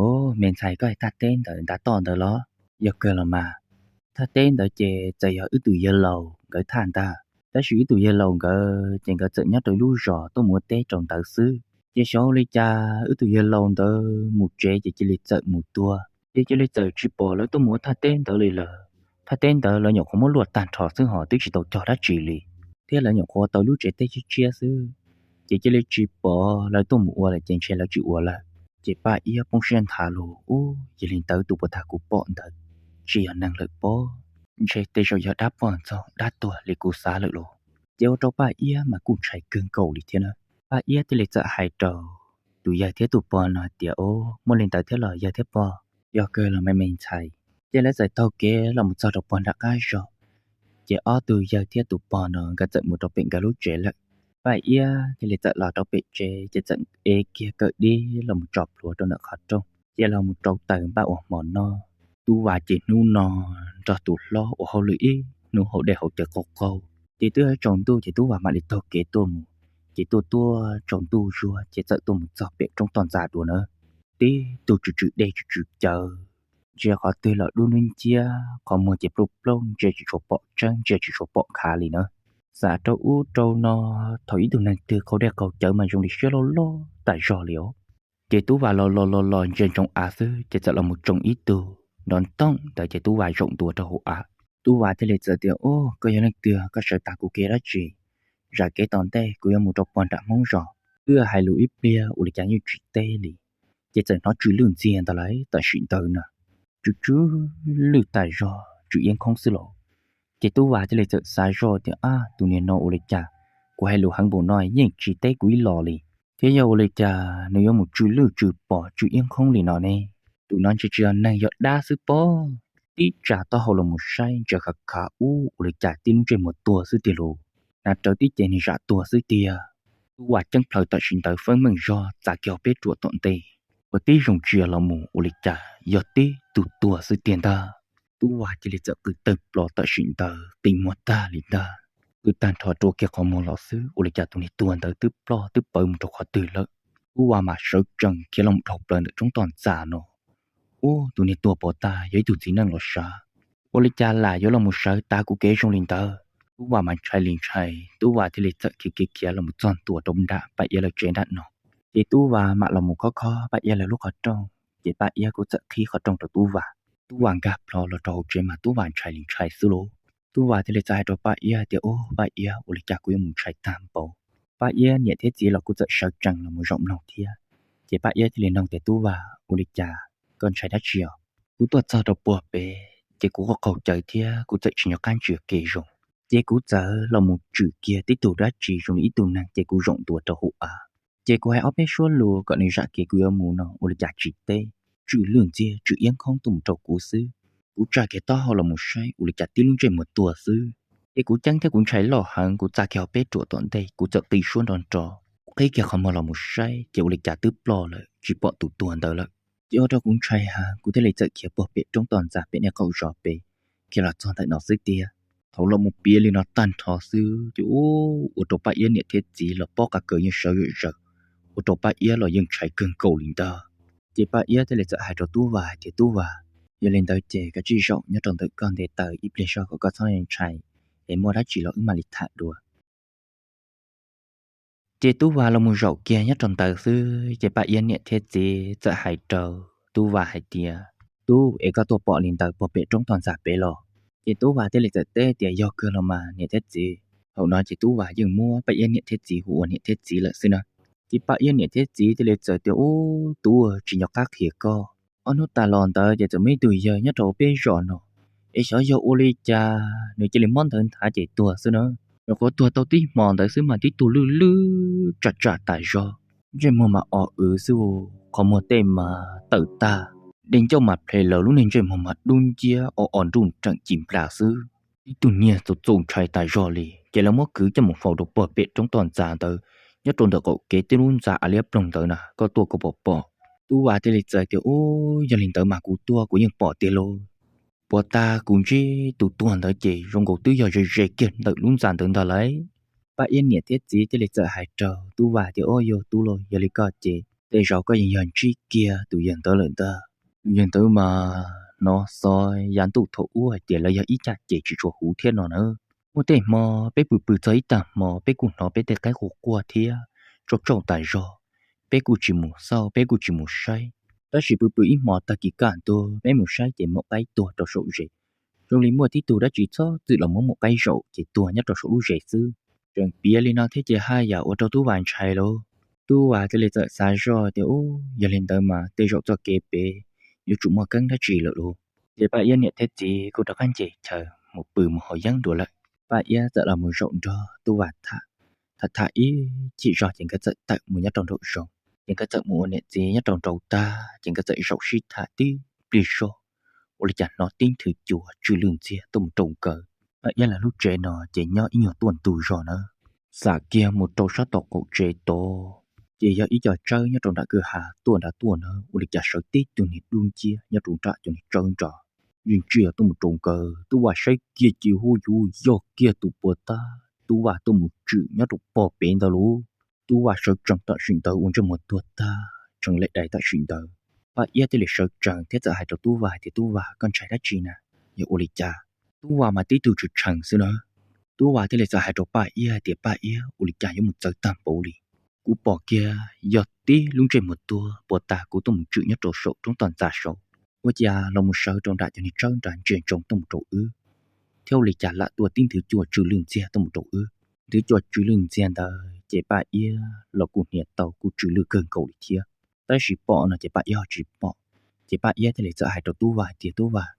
Ub, me ntxhais, koj hais thaj teb ntawm ntav toj ntawd los? Yog kawg los mas. Thaj teb ntawd ces txawm yog wb tus yawg laus nkawd thaj ntag, tab sis wb tus yawg laus nkawd ces nkawd txawm nyob rau ib lub zos tuaj mus ua teb rau ntawd xwb. Ces xyov ua li cas wb tus yawg laus ntawd mus tsev ces cia li txawm mus tuag, ces cia li txawm tsis pom lawv tuaj mus ua thaj teb ntawd li lawm. Thaj teb ntawd lawv nyuam qhuav muab luaj tag nrho xwb hos twb tsis tau cog dab tsi li, thiab lawv nyuam qhuav tau lub tsev teb tshiab tshiab xwb, ces cia li tsis pom lawv tuaj mus ua lawm ces ntshe lawv tsis ua lawm. Ces Paj Iab poob siab nthav los, Ub, yog li ntawd tus puag ta kuv pom ntawd tsis yog neeg lawm pob, ntshe tej zaum yog dab poj ntxoog dab tuag li kuv xav lawm los. Ces ua rau Paj Iab mas kuj ntshai kawg nkaus li thiab na. Paj Iab thiaj li txawm hais rau tus yawg thiab tus pog no hais tias, Ub, muaj li ntawd thiab los yawg thiab pog? Yog kawg los me me ntxhais. Ces lawv txawm taug kev los mus txog rau puag nram qab zos, ces ob tug yawg thiab tus pog no nkawd txawm mus rau pem nkawd lub tsev lawm. Paj Iab thiaj li txawm los rau pem tsev ces txawm ev kiag kawm dib los mus tso plhuav rau ntawm qhov rooj, ces los mus rau taws npaj ua hmo noj. Tub Vas ces hnub no nrog tus hlob ua hauj lwm ib hnub haus dej haus cawv qaug qaug, ces twb tsaus ntuj ces Tub Vas mam li taug kev tuaj mus. Ces tuaj tuaj tsaus ntuj zuag ces txawm tuaj mus txog pem roob toj ntxas dua na. Tib tug tsw tsw dej tsw tsw cawv, ntsia qhov twg los dub hnub nciab, qhov muag ces plooj plooj, ntsia tsis tshua pom tseeb, ntsia tsis tshua pom khav li na. Xav rau ub rau no, thaum ib tug neeg twg qaug dej qaug cawv mas zoo li siab loj loj tas zog li os. Ces Tub Vas los los los los ntsia ntsoov av xwb ces txawm los mus tsoo ib tug nrov ntooj ntawd ces Tub Vas zaum ntua rau hauv av. Tub Vas thiaj li txawm tias, Ub, koj yog leej twg? Koj sawv tas kuv kev dab tsi? Zam kev tom ntej kuv yuav mus rau puag nram Hmoob zos, twb hais lus ib pliag ua li cas yeej tsis teb li. Ces txawm hnov tsw lwj ntxiag ntag lauj tam sim ntawd na. Tsw tsw lwj tas zog, tsw iab nkoob xwb los. Ces Tub Vas thiaj li txawm xav zoj tias, Ab, tus niag no ua li cas, kuv hais lus heev npaum no yeej tsis teb kuv ib los li, thiab yog ua li cas nws yuav mus tsw lwj tsw pos tsw iab nkoob li no ne? Tus no ntshe tsis yog neeg, yog dab xwb pob. Tib tsa taub hau los mus saib ntsia khav khav, ub, ua li cas tib lub ntsej muag tuag xwb tiag lauj. Hnav rawv tib ce niag zam tuag xwb tiag. Tub Vas ceeb plhaws tam sim ntawd feeb meej zog txav kiag peb ruam tom ntej, ua tib zoo ntsia los mus ua li cas yog tib tug tuag xwb tiag ntag. Tub Vas cia li txawm qw tawg plo tam sim ntawd, qi muag tag li ntag. Qw tag nrho rua kiag qhov muag los xwb ua li cas tus niag tuag ntawd twb ploj twb pawv mus rau qhov twg lawm. Tub Vas mam sawv tsees khiav los dhau plaws ntawm roob toj ntxas no. Ub, tus niag tuag pov tag yog ib tug txiv neej los sav, ua li cas lam yuav los mus sawv tav kuv kev zoo li ntawd. Tub Vas mas ntshai li ntshai, Tub Vas thiaj li txawm khiav khiav khiav los mus txog ntua rau nram Paj Iab lawv tsev nram no. Ces Tub Vas mam los mus khob khob Paj Iab lawv lub qhov rooj, ces Paj Iab kuj txawm qhib qhov rooj rau Tub Vas. Tub Vas nkag plho los rau hauv tsev mas Tub Vas ntshai li ntshai xwb lauj. Tub Vas thiaj li txawm hais rau Paj Iab tias, Ub, Paj Iab, ua li cas kuv yuav mus ntshai tag npaum. Paj Iab niam thiab txiv los kuj txawm sawv tsees los mus zaum mloog thiab. Ces Paj Iab thiaj li nug tias, Tub Vas, ua li cas, koj ntshai dab tsi os? Kuv tuaj txog rau puag pem ces kuv qaug qaug cawv thiab kuv txawm tsis nco qab ntsia kev zoo, ces kuv txawm los mus tswm kiag tib tug dab tsi zoo li ib tug neeg ces kuv zaum ntua rau hauv av. Ces kuv hais ob peb suab lus kom nws zam kev kuv yuav mus no ua li cas tsis teb, tsw lwj ntxiag tsw iab nkoob tuaj mus rau kuv xwb. Kuv tsa kiag taub hau los mus saib ua li cas tib lub ntsej muag tuag xwb. Ces kuv ceeb thiab kuv ntshai loj heev, kuv txav kiag hauv peb ruam tom ntej, kuv txawm qi suab nrov nrov, kuv qhib kiag qhov muag los mus saib ces ua li cas twb ploj lawm tsis pom tus tuag ntawd lawm. Ces ua rau kuv ntshai heev, kuv thiaj li txawm khiav puag pem roob toj ntxas pem nej qaum zos pem, khiav los txog ntawm no xwb tiag. Thaum los mus piav li no tag nrho xwb ces ua rau Paj Iab niam thiab txiv los pob qa kaws yeej sawv zom zaws, ua rau Paj Iab los yeej ntshai kawg nkaus li ntag. Ces Paj Iab thiaj li txawm hais rau Tub Vas hais tias, Tub Vas, yog li ntawd ces koj tsij zaum nyob rau ntawm koj nte taws ib pliag zog kom koj txhob ntshai, es muaj dab tsi los wb mam li tham dua. Ces Tub Vas los mus zaum kiag nyob rau ntawd xwb ces Paj Iab niam thiab txiv txawm hais rau Tub Vas hais tias, Tub, es koj tuaj pom li ntawd puag pem roob toj ntxas pem los? Ces Tub Vas thiaj li txawm teb tias, Yog kawg los mas niam thiab txiv. Thaum no ces Tub Vas yeej muab Paj Iab niam thiab txiv hu ua niam thiab txiv lawm xwb na. Ces Paj Iab niam thiab txiv thiaj li txawm tias, Ub, Tub, tsis nco qab qhia koj, ob hnub tas los ntawd ces txawm muaj ib tug yawg nyob rau peb zos no, es xyov yog ua li cas nws cia li mob ntawd nthav ces tuag xwb na. Nyuam qhuav tuag tau tib hmo ntawd xwb mas tib tug lwj lwj tsam tsam tas zog, ntsej muag mas o w xwb, qhov muag tej mas tawm tag, dej ncauj mas ple lawm, lub niag ntsej muag mas dub nciab o o nruj nreem ci nplas xwb. Ib tug niag txaus txaus ntshai tas zog li, ces lawv muab kwv coj mus faus rau puag pem roob toj ntxas ntawd, nyob rau ntawm qaum kev tib lub ntxa av liab ploog ntawd na, koj tuaj koj pom pom. Tub Vas thiaj li txawm tias, Ub, yog li ntawd mas kuv tuaj kuv yeej pom tiag lauj. Puag ta kuv ntsib tus tuag ntawd ces zoo nkaus twb yog ze ze kiag ntawm lub ntxa ntawd ntag lauj. Paj Iab niam thiab txiv thiaj li txawm hais rau Tub Vas tias, Ub, yog Tub lauj, yog li koj ces tej zaum koj yeej yog ntsib kiag tus yawg ntawd lawm ntag. Tus yawg ntawd mas hnov xov yav ntuj thaum ub hais tias lawv yog ib caj ces tsis tshua huv thiab no na. Muaj tej hmo peb pw pw txog ib tag hmo peb kuj hnov peb tej qaib quaj quaj thiab tsauj tsauj tas zog. Peb kuj tsis mus xauj, peb kuj tsis mus saib, tab sis pw pw ib hmo tag kis kaj ntug peb mus saib ces maum qaib tuag rau saum zes, zoo li muaj tib tug dab tsi txhob txwm los muab maum qaib zaum ces tuag nyob rau saum lub zes xwb. Tseem piav li no thiab ces haj yam ua rau Tub Vas ntshai lauj. Tub Vas thiaj li txawm xav zoj tias, Ub, yog li ntawd mas tej zaum txoj kev pem yuav tsum muaj keeb dab tsi lawm lauj. Ces Paj Iab niam thiab txiv kuj rov qab nce chaw mus pw mus haus yeeb dua lawm. Paj Iab txawm los mus zaum nrog Tub Vas tham, tham tham ib chim zog ces nkawd txawm tawm mus nyob rau nraum zoov. Ces nkawd txawm mus ua niam txiv nyob rau nraud tag ces nkawd txawm zaum sib tham tib pliag zog, ua li cas hnov tib nthwv cua tsw lwj ntxiag tuaj mus rau nkawd. Paj Iab lawv lub tsev no ces nyob ib nyuag tuaj ntug zog na, xam kiag mus rau sab tom qaum tsev tod, ces yog ib co tsawb nyob rau nram kwj ha tuaj nrad tuaj na, ua li cas sawv tib tug niag dub nciab nyob rau nram cov niag tsawb nrad, yeej ntsia tuaj mus rau nkawd. Tub Vas saib kiag ces hu yuv yog kiag tus puag ta, Tub Vas tuaj mus tswm nyob rau pog pem ntawd lauj. Tub Vas sawv tsees tam sim ntawd ua ntsej muag tuag tag tsees lem dais tam sim ntawd. Paj Iab thiaj li sawv tsees thiab txawm hais rau Tub Vas hais tias, Tub Vas, koj ntshai dab tsi na? Yog ua li cas? Tub Vas mas tib tug tshee tshee xwb na. Tub Vas thiaj li txawm hais rau Paj Iab hais tias, Paj Iab, ua li cas yuav mus txawv tag npaum li? Kuv pom kiag yog tib lub ntsej muag tuag puag ta kuv tuaj mus tswm nyob rau saum roob toj ntxas saud, ua cas los mus sawv rau nram cov niag tsawb nrad ntsia ntsoov tuaj mus rau wb, thiab ua li cas lam tuaj tib nthwv cua tsw lwj ntxiag tuaj mus rau wb. Nthwv cua tsw lwj ntxiag ntawd ces Paj Iab los kuj hnia tau kuj tsw lwj kawg nkaus li thiab, tab sis pom no ces Paj Iab ho tsis pom. Ces Paj Iab thiaj li txawm hais rau Tub Vas hais tias, Tub Vas,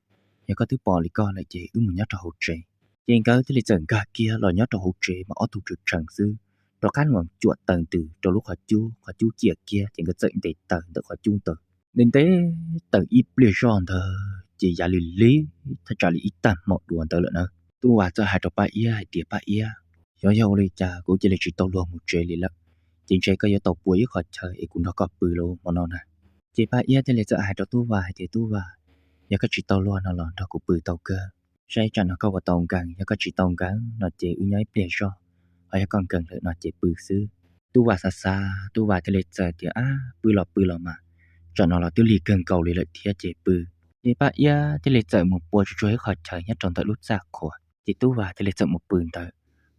yog koj twb pom li koj lawm ces wb mus nyob rau hauv tsev. Ces nkawd thiaj li txawm nkag kiag los nyob rau hauv tsev mas ob tug tshee tshee xwb, rov qab mus cuam taws ntws rau lub qhov cub, qhov cub ciam kiag ces nkawd txawm nte taws ntawm qhov cub ntawd. Nte nte taws ib pliag zoj ntawd ces yav lig lig thaj tsam li ib tag hmo dua ntawd lawm na. Tub Vas txawm hais rau Paj Iab hais tias, Paj Iab, xyov yog ua li cas kuv cia li tsis tau luag mus tsev li lawm, ces ntshe koj yuav tau pua ib qho chaw es kuv nrog koj pw lauj hmo no na. Ces Paj Iab thiaj li txawm hais rau Tub Vas hais tias, Tub Vas, yog koj tsis tau luag no los nrog kuv pw tau kawg, saib tsam no koj ua tau nkees, yog koj tsis tau nkees no ces wb nyob ib pliag zog, ho yog koj nkees lawm no ces pw xwb. Tub Vas xav xav, Tub Vas thiaj li txawm tias, Ab, pw los pw los mas, tsam no los twb lig kawg nkaus li lawm thiab ces pw. Ces Paj Iab thiaj li txawm mus pua tsuag tsuag ib qho chaw nyob rau ntawm lub txaj qhua, ces Tub Vas thiaj li txawm mus pw ntawd,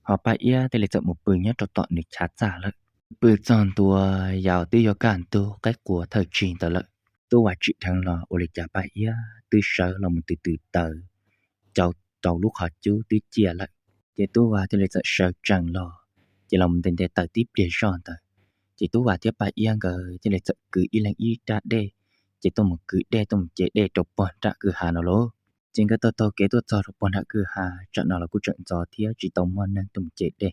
ho Paj Iab thiaj li txawm mus pw nyob rau tom nws chav txaj lawm. Pw txog ntua yav twb yuav kaj ntug qaib qua thawj tsig ntawd lawm. Tub Vas tsim dheev los ua li cas Paj Iab twb sawv los mus tws tws taws, cau rau lub qhov cub twb ciaj lawm. Ces Tub Vas thiaj li txawm sawv tsees los, ces los mus nte nte taws tib pliag zoj ntawd, ces Tub Vas thiab Paj Iab nkawd thiaj li txawm kwv ib leeg ib rab dej, ces tuaj mus kwv dej tuaj mus ce dej rau puag nram kwj ha no lauj. Ces nkawd taug taug kev tuaj txog rau puag nram kwj ha, tsam no los kuj tseem ntxov thiab tsis tau muaj neeg tuaj mus ce dej,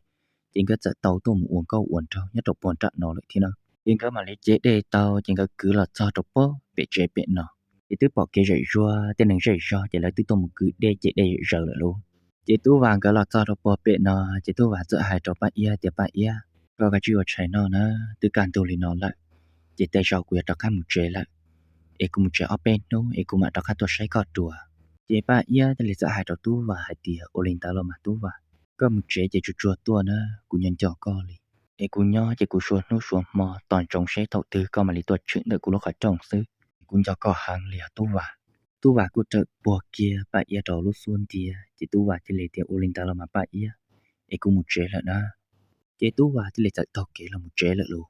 ces nkawd txawm tau tuaj mus ua nkauj ua nraug nyob rau puag nram no lawm thiab na. Ces nkawd mam li ce dej tau ces nkawd kwv los txog rau puag pem tsev pem no, ces twb pom kev zem zuag tej neeg zej zog ces lawv twb tuaj mus kwv dej ce dej zom zaws lawm lauj. Ces Tub Vas nkawd los txog rau puag pem no, ces Tub Vas txawm hais rau Paj Iab tias, Paj Iab, koj kav tsij ua tshais noj na, twb kaj ntug li no lawm, ces tej zaum kuv yuav rov qab mus tsev lawm, es kuv mus tsev ob peb hnub es kuv mam rov qab tuaj saib koj dua. Ces Paj Iab thiaj li txawm hais rau Tub Vas hais tias, Ua li ntawd los mas Tub Vas, koj mus tsev ces tsuag tsuag tuaj na, kuv nyob nco koj li. Es kuv nyob ces kuv suav hnub suav hmo tos ntsoov seb thaum twg koj mam li tuaj tshwm ntawm kuv lub qhov rooj xwb. Kuv nco koj heev li os Tub Vas. Tub Vas kuj rawm puag kiag Paj Iab rau lub xub ntiag, ces Tub Vas thiaj li tias, Ua li ntawd los mas Paj Iab, es kuv mus tsev lawm na. Ces Tub Vas thiaj li txawm taug kev los mus tsev lawm lauj.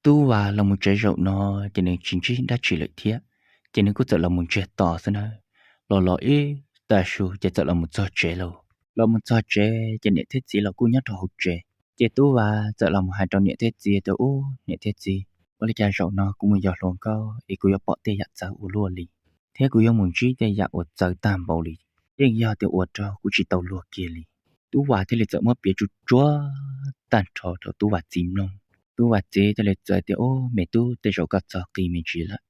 Tub Vas los mus tsev zaum no ces nws tsis ntsib dab tsi lawm thiab, ces nws kuj txawm los mus ntsiag to xwb na. Los los ib tag su ces txawm los mus txog tsev lauj. Los mus txog tsev ces niam thiab txiv los kuj nyob rau hauv tsev. Ces Tub Vas txawm los mus hais rau niam thiab txiv tias, Ub, niam thiab txiv, ua li cas zaum no kuv mus yos hluas nkauj es kuv yuav pom tej yam txawv ua luaj li, thiab kuv yuav mus ntsib tej yam uas txawv tag npaum li, yeej yog tias ua rau kuv tsis tau luag kiag li. Tub Vas thiaj li txawm muab piav tsuj tsuag tag nrho rau Tub Vas txiv mloog. Tub Vas txiv thiaj li txawm tias, Ub, me tub, tej zaum koj txog qis me ntsis lawm,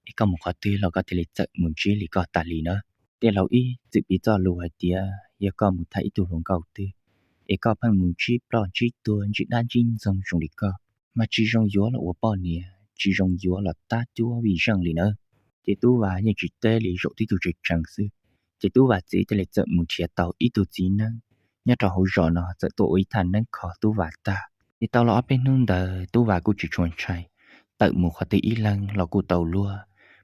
es koj mus qhov twg los koj thiaj li txawm mus ntsib li koj tas li na. Tej laus ib txwm piv txoj lus hais tias yog koj mus tham ib tug hluas nkauj twg, es koj pheej mus ntsib ploj ntsib tuag ntsib dab ntsib ntxoog zoo li koj, mas tsis zoo yuav los ua poj niam, tsis zoo yuav los tab cuab vij zeej li nawb. Ces Tub Vas yeej tsis teb li, zaum tib tug tseem tseem xwb. Ces Tub Vas txiv thiaj li txawm mus nrhiav tau ib tug txiv neeb nyob rau hauv zos no txawm tuaj ua ib thaj neeb kho Tub Vas tag. Ces tau los ob peb hnub ntawd Tub Vas kuj tsis tshua ntshai, tawm mus qhov twg ib leeg los kuj tau luag,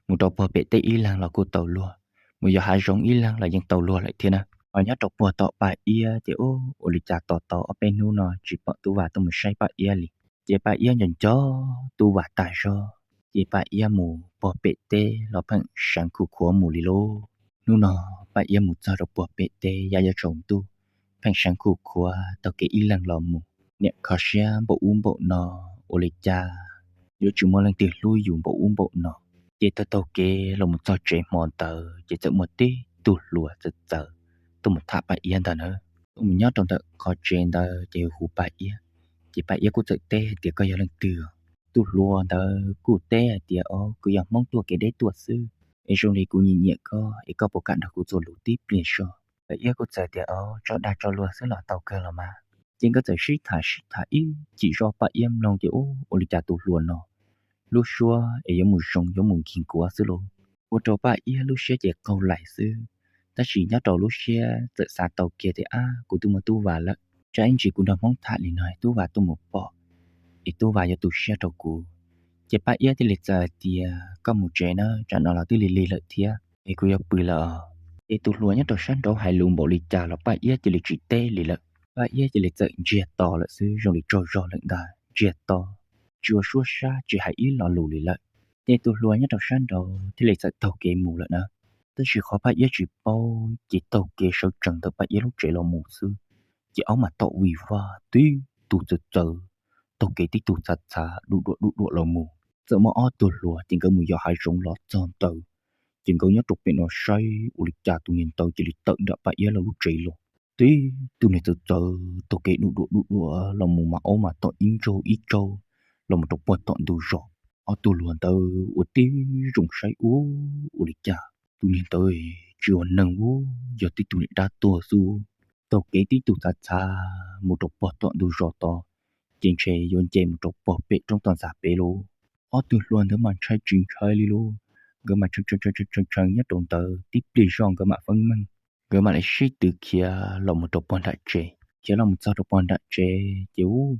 mus rau puag pem teb ib leeg los kuj tau luag, mus yos hav zoov ib leeg los yeej tau luag lawm thiab na. Ho nyob rau puag tom Paj Iab ces ub, ua li cas tos tau ob peb hnub no tsis pom Tub Vas tuaj mus saib Paj Iab li. Ces Paj Iab nco nco Tub Vas tag zog, ces Paj Iab mus puag pem teb los pheej seev khuj khuav mus li lauj. Hnub no Paj Iab mus txog rau puag pem teb yav yuav tsaus ntuj, pheej seev khuj khuav taug kev ib leeg los mus, niam kho siab npaum ub npaum no, ua li cas yuav tsis muaj leej twg hlub yus npaum ub npaum no. Ces taug taug kev los mus txog tsev hmo ntawd ces txawm muaj tib tug hluas txawv txawv tuaj mus tham Paj Iab ntag na. Tuaj mus nyob rau ntawm qhov tsev ntawd ces hu hu Paj Iab, ces Paj Iab kuj txawm teb hais tias, Koj yog leej twg? Tus hluas ntawd kuj teb hais tias, Au, kuv yog Hmoob tuaj kev deb tuaj xwb, es zoo li kuv nyiam nyiam koj, es koj puas kam nrog kuv txuas lus tib pliag zog? Paj Iab kuj txawm tias, Au, tso dag tso luag xwb los tau kawg los mas. Ces nkawd txawm sib tham sib tham ib chim zog, Paj Iab mloog ces ub, ua li cas tus hluas no lub suab es yuav mus zoo yuav mus nkig nkuav xwb lauj. Ua rau Paj Iab lub siab ces qaug lais xwb, tab sis nyob rau lub siab txawm xav tau kiag tias, Ab, kuv twb muaj Tub Vas lawm, tsam ib ntsis kuv nrog Hmoob tham li no Tub Vas tuaj mus pom, es Tub Vas yuav tu siab rau kuv. Ces Paj Iab thiaj li txawm hais tias, Koj mus tsev na, tsam no los twb lig lig lawm thiab, es kuv yuav pw lawm os. Ces tus hluas nyob rau sab nraud hais lus npaum li cas los Paj Iab cia li tsis teb li lawm. Paj Iab cia li txawm ntsiag to lawm xwb, zoo li tsaug zog lawm ntag, ntsiag to, tsis ua suab sab tsis hais ib lo lus li lawm. Ces tus hluas nyob rau sab nraud thiaj li txawm taug kev mus lawm na. Tab sis qhov Paj Iab tsis paub ces taug kev sawv tsees ntawm Paj Iab lub tsev los mus xwb, ces aub mas tom vij vaj tib tug txawv txawv, taug kev tib tug txhav txhav duj duam duj duam los mus. Txawm muaj ob tug hluas ces nkawd mus yos hav zoov los txog ntawd, ces nkawd nyob rau pem no saib ua li cas tus niag ntawd cia li tawm nram Paj Iab lawv lub tsev los. Tib tug niag txawv txawv taug kev duj duam duj duam los mus mas aub mas tom ib ntsaug ib ntsaug los mus rau puag tom ntug zos. Ob tug hluas ntawd ua tib zoo saib ua, ua li cas tus niag ntawd tsis yog neeg ua, yog tib tug niag dab tuag xwb. Taug kev tib tug txhav txhav mus rau puag tom ntug zos tod, ces ntshe yuav nce mus rau puag pem roob toj ntxas pem lauj. Ob tug hluas ntawd mas ntshai tsis ntshai li lauj, nkawd mas tshee tshee nyob rau ntawd tib pliag zog nkawd mam feeb meej, nkawd mam li sib tw khiav los mus rau puag nram tsev. Khiav los mus txog rau puag nram tsev ces ub,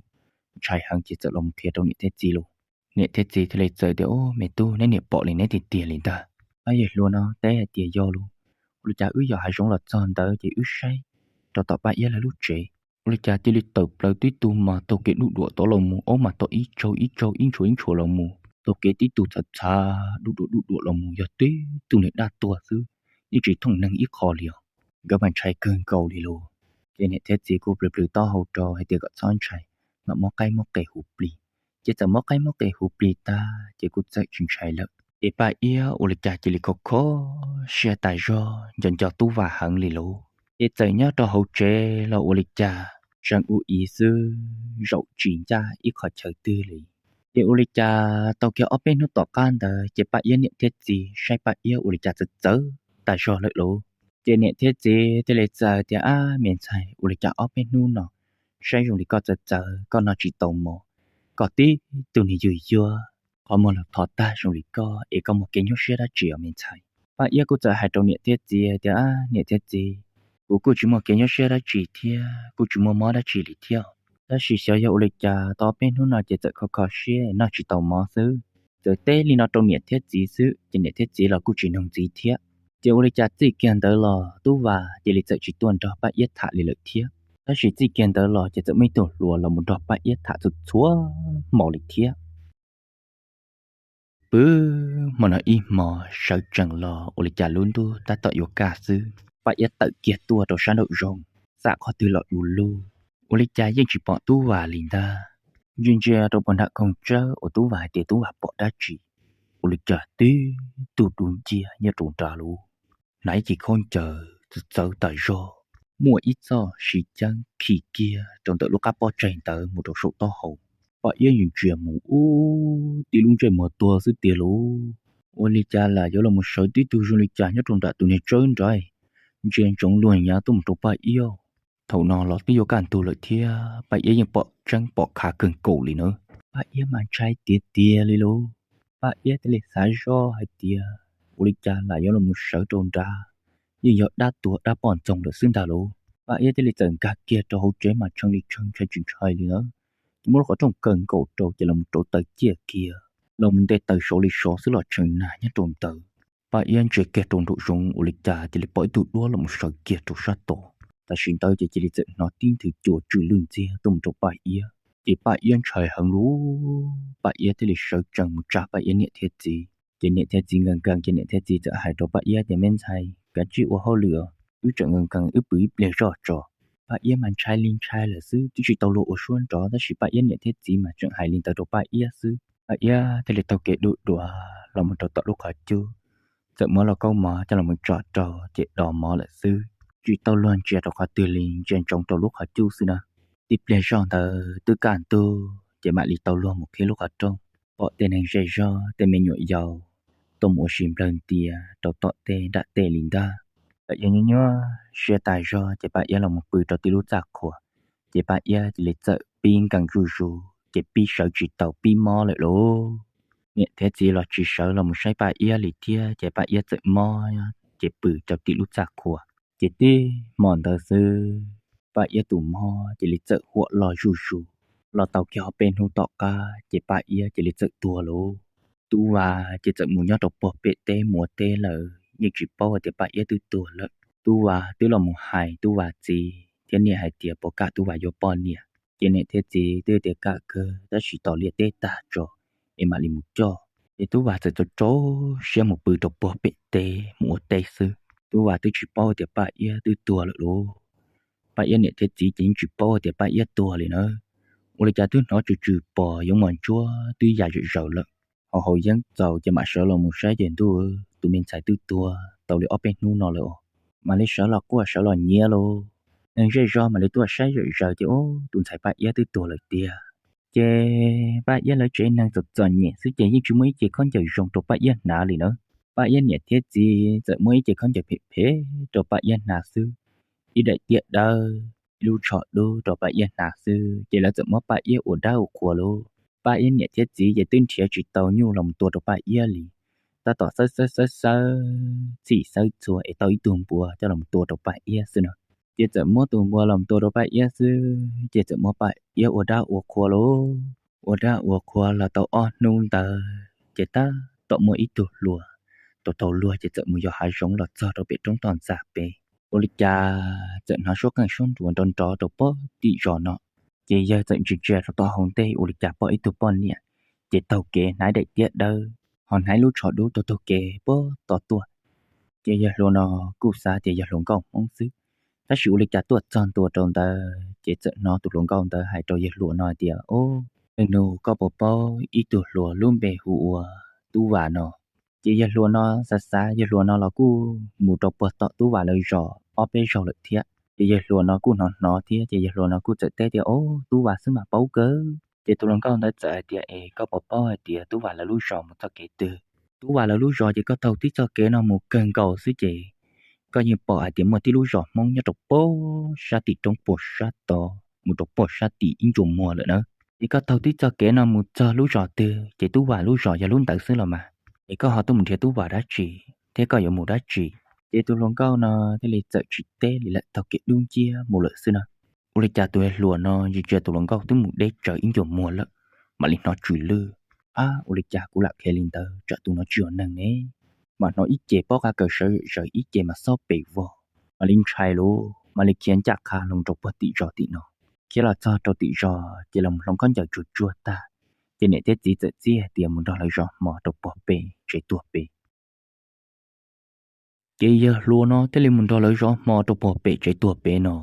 ntshai heev ces txawm los mus qhia rau niam thiab txiv lauj. Niam thiab txiv thiaj li txawm tias, Ub, me tub, neb niam pom li neb tiag tiag li ntag. Ob yawg hluas no teb hais tias yog lauj, ua li cas wb yos hav zoov los txog ntawd ces wb saib rau tom Paj Iab lawv lub tsev, ua li cas cia li tawm plaws tib tug mas taug kev duj duam tod los mus, aub mas tom ib tsaug ib tsaug ib ntshua ib ntshua los mus, taug kev tib tug txhav txhav duj duam duj duam los mus, yog tib tug niag dab tuag xwb, yeej tsis thooj neeg ib qho li os. Nkawd mas ntshai kawg nkaus li lauj. Ces niam thiab txiv kuj plws plws taub hau rau hais tias kom txhob ntshai, mam muab qaib muab qe hu plig. Ces txawm muab qaib muab qe hu plig tag ces kuj txawm tsis ntshai lawm. Ces Paj Iab ua li cas cia li kho kho siab tas zog, nco nco Tub Vas heev li lauj. Ces txawm nyob rau hauv tsev los ua li cas tseem ua ib xwb, zaum tsis ncaj ib qho chaw twg li. Ces ua li cas tau kiag ob peb hnub tom qab ntawd ces Paj Iab niam thiab txiv saib Paj Iab ua li cas txawv txawv tas zog lawm lauj. Ces niam thiab txiv thiaj li txawm tias, Ab, me ntxhais, ua li cas ob peb hnub no saib zoo li koj txawv txawv, koj noj tsis tau mov, koj tib tug niag yuag yuag, qhov muag los thov tag zoo li koj es koj muaj kev nyuaj siab dab tsi os me ntxhais? Paj Iab kuj txawm hais rau niam thiab txiv tias, Niam thiab txiv, kuv kuj tsis muaj kev nyuaj siab dab tsi thiab kuj tsis muaj mob dab tsi li thiab, tab sis xyov yog ua li cas tau peb hnub no ces txawm kho kho siab noj tsis tau mov xwb. Txawm teb li no rau niam thiab txiv xwb ces niam thiab txiv los kuj tsis noog ntxiv thiab. Ces ua li cas txij kiag ntawd los Tub Vas cia li txawm tsis tuaj nrog Paj Iab tham li lawm thiab. Tab sis txij kiag ntawd los ces txawm muaj ib tug hluas los mus nrog Paj Iab tham txhua txhua hmo li thiab. Pw, hmo no ib hmo sawv tsees los ua li cas lub ntuj tab tom yuav kaj xwb, Paj Iab tawm kiag tuaj rau sab nraum zoov, xam qhov twg los du lug, ua li cas yeej tsis pom Tub Vas li ntag. Ntsia ntsia rau puag nram koog tsawb uas Tub Vas hais tias Tub Vas pom dab tsi, ua li cas tib tug dub nciab nyob rau nrad lub, hnav ib ce khaub ncaws txawv txawv tas zog, muaj ib txoj siv ceeb khi kiag rau ntawm lub qab pob tsaig ntawd mus rau saum taub hau. Paj Iab ntsia mus ub, tib lub ntsej muag tuag xwb tiag lauj. Ua li cas lam yuav los mus sawv tib tug zoo li cas nyob rau nram tus niag tsawb nrad, ntsia ntsoov luag nyav tuaj mus rau Paj Iab. Thaum no los twb yuav kaj ntug lawm thiab Paj Iab yeej pom tseeb pom khav kawg nkaus li na. Paj Iab mas ntshai tiag tiag li lauj. Paj Iab thiaj li xav zoj hais tias, ua li cas lam yuav los mus sawv rau nrad, yeej yog dab tuag dab poj ntxoog lawm xwb ntag lauj. Paj Iab thiaj li txawm nkag kiag rau hauv tsev mas tshee li tshee ntshai tsis ntshai li na. Ces muab lub qhov rooj kaw nkaus rau ces los mus rauv taws ciaj kiag, los mus nte taws saud li saud xwb los tshee nag nyob rau ntawd. Paj Iab ntsia kiag rau nraum zoov ua li cas cia li pom ib tug duab los mus sawv kiag rau sab tod. Tam sim ntawd ces cia li txawm hnov tib nthwv cua tsw lwj ntxiag tuaj mus rau Paj Iab, ces Paj Iab ntshai heev lauj. Paj Iab thiaj li sawv tsees mus tsa Paj Iab niam thiab txiv. Ces niam thiab txiv nkees nkees ces niam thiab txiv txawm hais rau Paj Iab tias, Me ntxhais, kav tsij ua hauj lwm os, wb tseem nkees nkees wb pw ib pliag zoj tso. Paj Iab mas ntshai li ntshai lawm xwb, twb tsis tau luag ua suab nrov tab sis Paj Iab niam thiab txiv mas tseem hais li ntawd rau Paj Iab xwb. Paj Iab thiaj li taug kev du dua los mus rau tom lub qhov cub, txawm muab lauj kaub mov coj los mus tso rau ces do mov lawm xwb. Tsis tau luag ntsia rau qhov twg li, ntsia ntsoov rau lub qhov cub xwb na. Tib pliag zoj ntawd twb kaj ntug ces mam li tau luag mus qhib lub qhov rooj, pom tej neeg zej zog tej me nyuam yaus tuaj mus ua si nplawg ntia rau tom tej nram tej li ntag. Paj Iab nyuaj nyuaj siab tas zog ces Paj Iab los mus pw rau tim lub txaj qhua, ces Paj Iab cia li txawm pib nkees zuj zus ces pib sawv tsis tau pib mob lawm lauj. Niam thiab txiv los tsis sawv los mus saib Paj Iab li thiab ces Paj Iab txawm mob ces pw rau tim lub txaj qhua. Ces tib hmo ntawd xwb, Paj Iab tus mob cia li txawm huam loj zuj zus. Los tau kiag ob peb hnub tom qab ces Paj Iab cia li txawm tuag lauj. Tub Vas ces txawm mus nyob rau puag pem teb mus ua teb lawm, yeej tsis paub hais tias Paj Iab twb tuag lawm. Tub Vas twb los mus hais Tub Vas txiv thiab niam hais tias puas kam Tub Vas yuav poj niam. Ces niam thiab txiv twb tias kam kawg, tab sis tos liaj teb tag tso es mam li mus coj. Ces Tub Vas txawm txaus txaus siab mus pw rau puag pem teb mus ua teb xwb. Tub Vas twb tsis paub tias Paj Iab twb tuag lawm lauj. Paj Iab niam thiab txiv ces yeej tsis paub tias Paj Iab tuag li na. Ua li cas twb hnov tsw tsw pos yuav muaj ntsuab twb ya zom zaws lawm. Ho haus yeeb txaus ces mam sawv los mus saib ces ntuj, tus me ntxhais twb tuag tau li ob peb hnub no lawm os. Mam li sawv los quaj sawv los nyiav lauj. Neeg zej zog mam li tuaj saib zom zaws ces ub, tus ntxhais Paj Iab twb tuag lawm tiag. Ces Paj Iab lawv tsev neeg txom txom nyem xwb ces yeej tsis muaj ib ce khaub ncaws zoo rau Paj Iab hnav li na. Paj Iab niam thiab txiv txawm muab ib ce khaub ncaws phem phem rau Paj Iab hnav xwb, ib daim tiab dawb, ib lub tsho dub rau Paj Iab hnav xwb ces lawv txawm muab Paj Iab ua dab ua qhua lauj. Paj Iab niam thiab txiv ces twb nrhiav tsis tau nyuj los mus tua rau Paj Iab li, tab tom xawb xawb xawb xawb txhij xawb txhua es tau ib tug npua coj los mus tua rau Paj Iab xwb na. Ces txawm muab tus npua los tua rau Paj Iab xwb ces txawm muab Paj Iab ua dab ua qhua lauj. Ua dab ua qhua los tau ob hnub ntawd ces tab tom muaj ib tug hluas tau taug luag ces txawm mus yos hav zoov los txog rau pem roob toj ntxas pem. Ua li cas txawm hnov suab qeej suab nruas nrov nrov rau puag tim zos no. Ces yawg txawm ntsia ntsia rau tom hauv ntej ua li cas pom ib tug poj niam, ces taug kev hnav daim tiab dawb, ho hnav lub tsho dub taug taug kev puag tod tuaj. Ces yawg hluas no kuj xav tias yog hluas nkauj Hmoob xwb, tab sis ua li cas tuaj txog ntua rau ntawd ces txawm hnov tus hluas nkauj ntawd hais rau yawg hluas no tias, Ob, nug koj puas paub ib tug hluas lub npe hu ua Tub Vas no? Ces yawg hluas no xav xav, yawg hluas no los kuj mus rau puag tom Tub Vas lawv zos ob peb zaug lawm thiab. Ces yawg hluas no kuj hnov hnov thiab, ces yawg hluas no kuj txawm teb tias, Ob, Tub Vas xwb mas paub kawg. Ces tus hluas nkauj ntawd txawm hais tias, Es koj puas paub hais tias Tub Vas lawv lub zos mus txoj kev twg? Tub Vas lawv lub zos ces koj taug tib txoj kev no mus kawg nkaus xwb ces koj yeej pom hais tias muaj tib lub zos Hmoob nyob rau puag sab tim roob puag sab tod mus rau puag sab tim ib ncua muag lawm na. Ces koj taug tib txoj kev no mus txog lub zos twg ces Tub Vas lub zos yog lub ntawd xwb los mas. Es koj ho tuaj mus nrhiav Tub Vas dab tsi? thiab koj yuav mus dab tsi? Ces tus hluas nkauj no thiaj li txawm tsis teb li lawm, taug kev dub nciab mus lawm xwb na. Ua li cas tus yawg hluas no ntsia tus hluas nkauj twb mus deb tsawv ib ncua muag lawm, mam li hnov tsw lwj. Ab, ua li cas kuv lam khiav li ntawd tsam tus no tsis yog neeg ne? Mam hnov ib ce pob qa kaws sawv zaws, ib ce mas xob pes vog, mam li ntshai lauj, mam li khiav ncaj qha los rau puag tim zos tim no. Khiav los txog rau tim zos ces los hloov khaub ncaws tsuag tsuag tag, ces niam thiab txiv txawm txib hais tias mus nrog lawv zov hmo rau puag pem tsev tuag pem. Ces yawg hluas no thiaj li mus nrog lawv zov hmo rau puag pem tsev tuag pem no.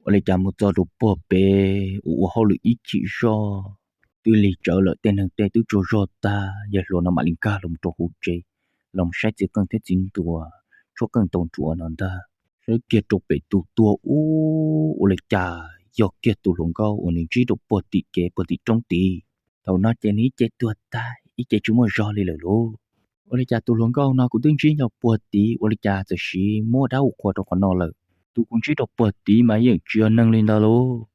Ua li cas mus txog rau puag pem ua ua hauj lwm ib chim zog, twb lig tsawv lawm, tej neeg tej twb tsaug zog tag, yawg hluas no mam li nkag los rau hauv tsev, los saib txiv qeej thiab txiv ntuas, tshuab qeej tau nruas no ntag. Saib kiag rau pem tus tuag ub, ua li cas yog kiag tus hluas nkauj uas nws ntsib rau puag tim kev puag tim roob tid. Thaum no ces nws ib ce tuag tag, ib ce tsis muaj zog li lawm lauj. Ua li cas tus hluas nkauj no kuv twb ntsib nyob puag tid, ua li cas txawm siv muab dab ua qhua rau qhov no lawm? Tus kuv ntsib rau puag tid mas yeej tsis yog neeg li ntawd lauj.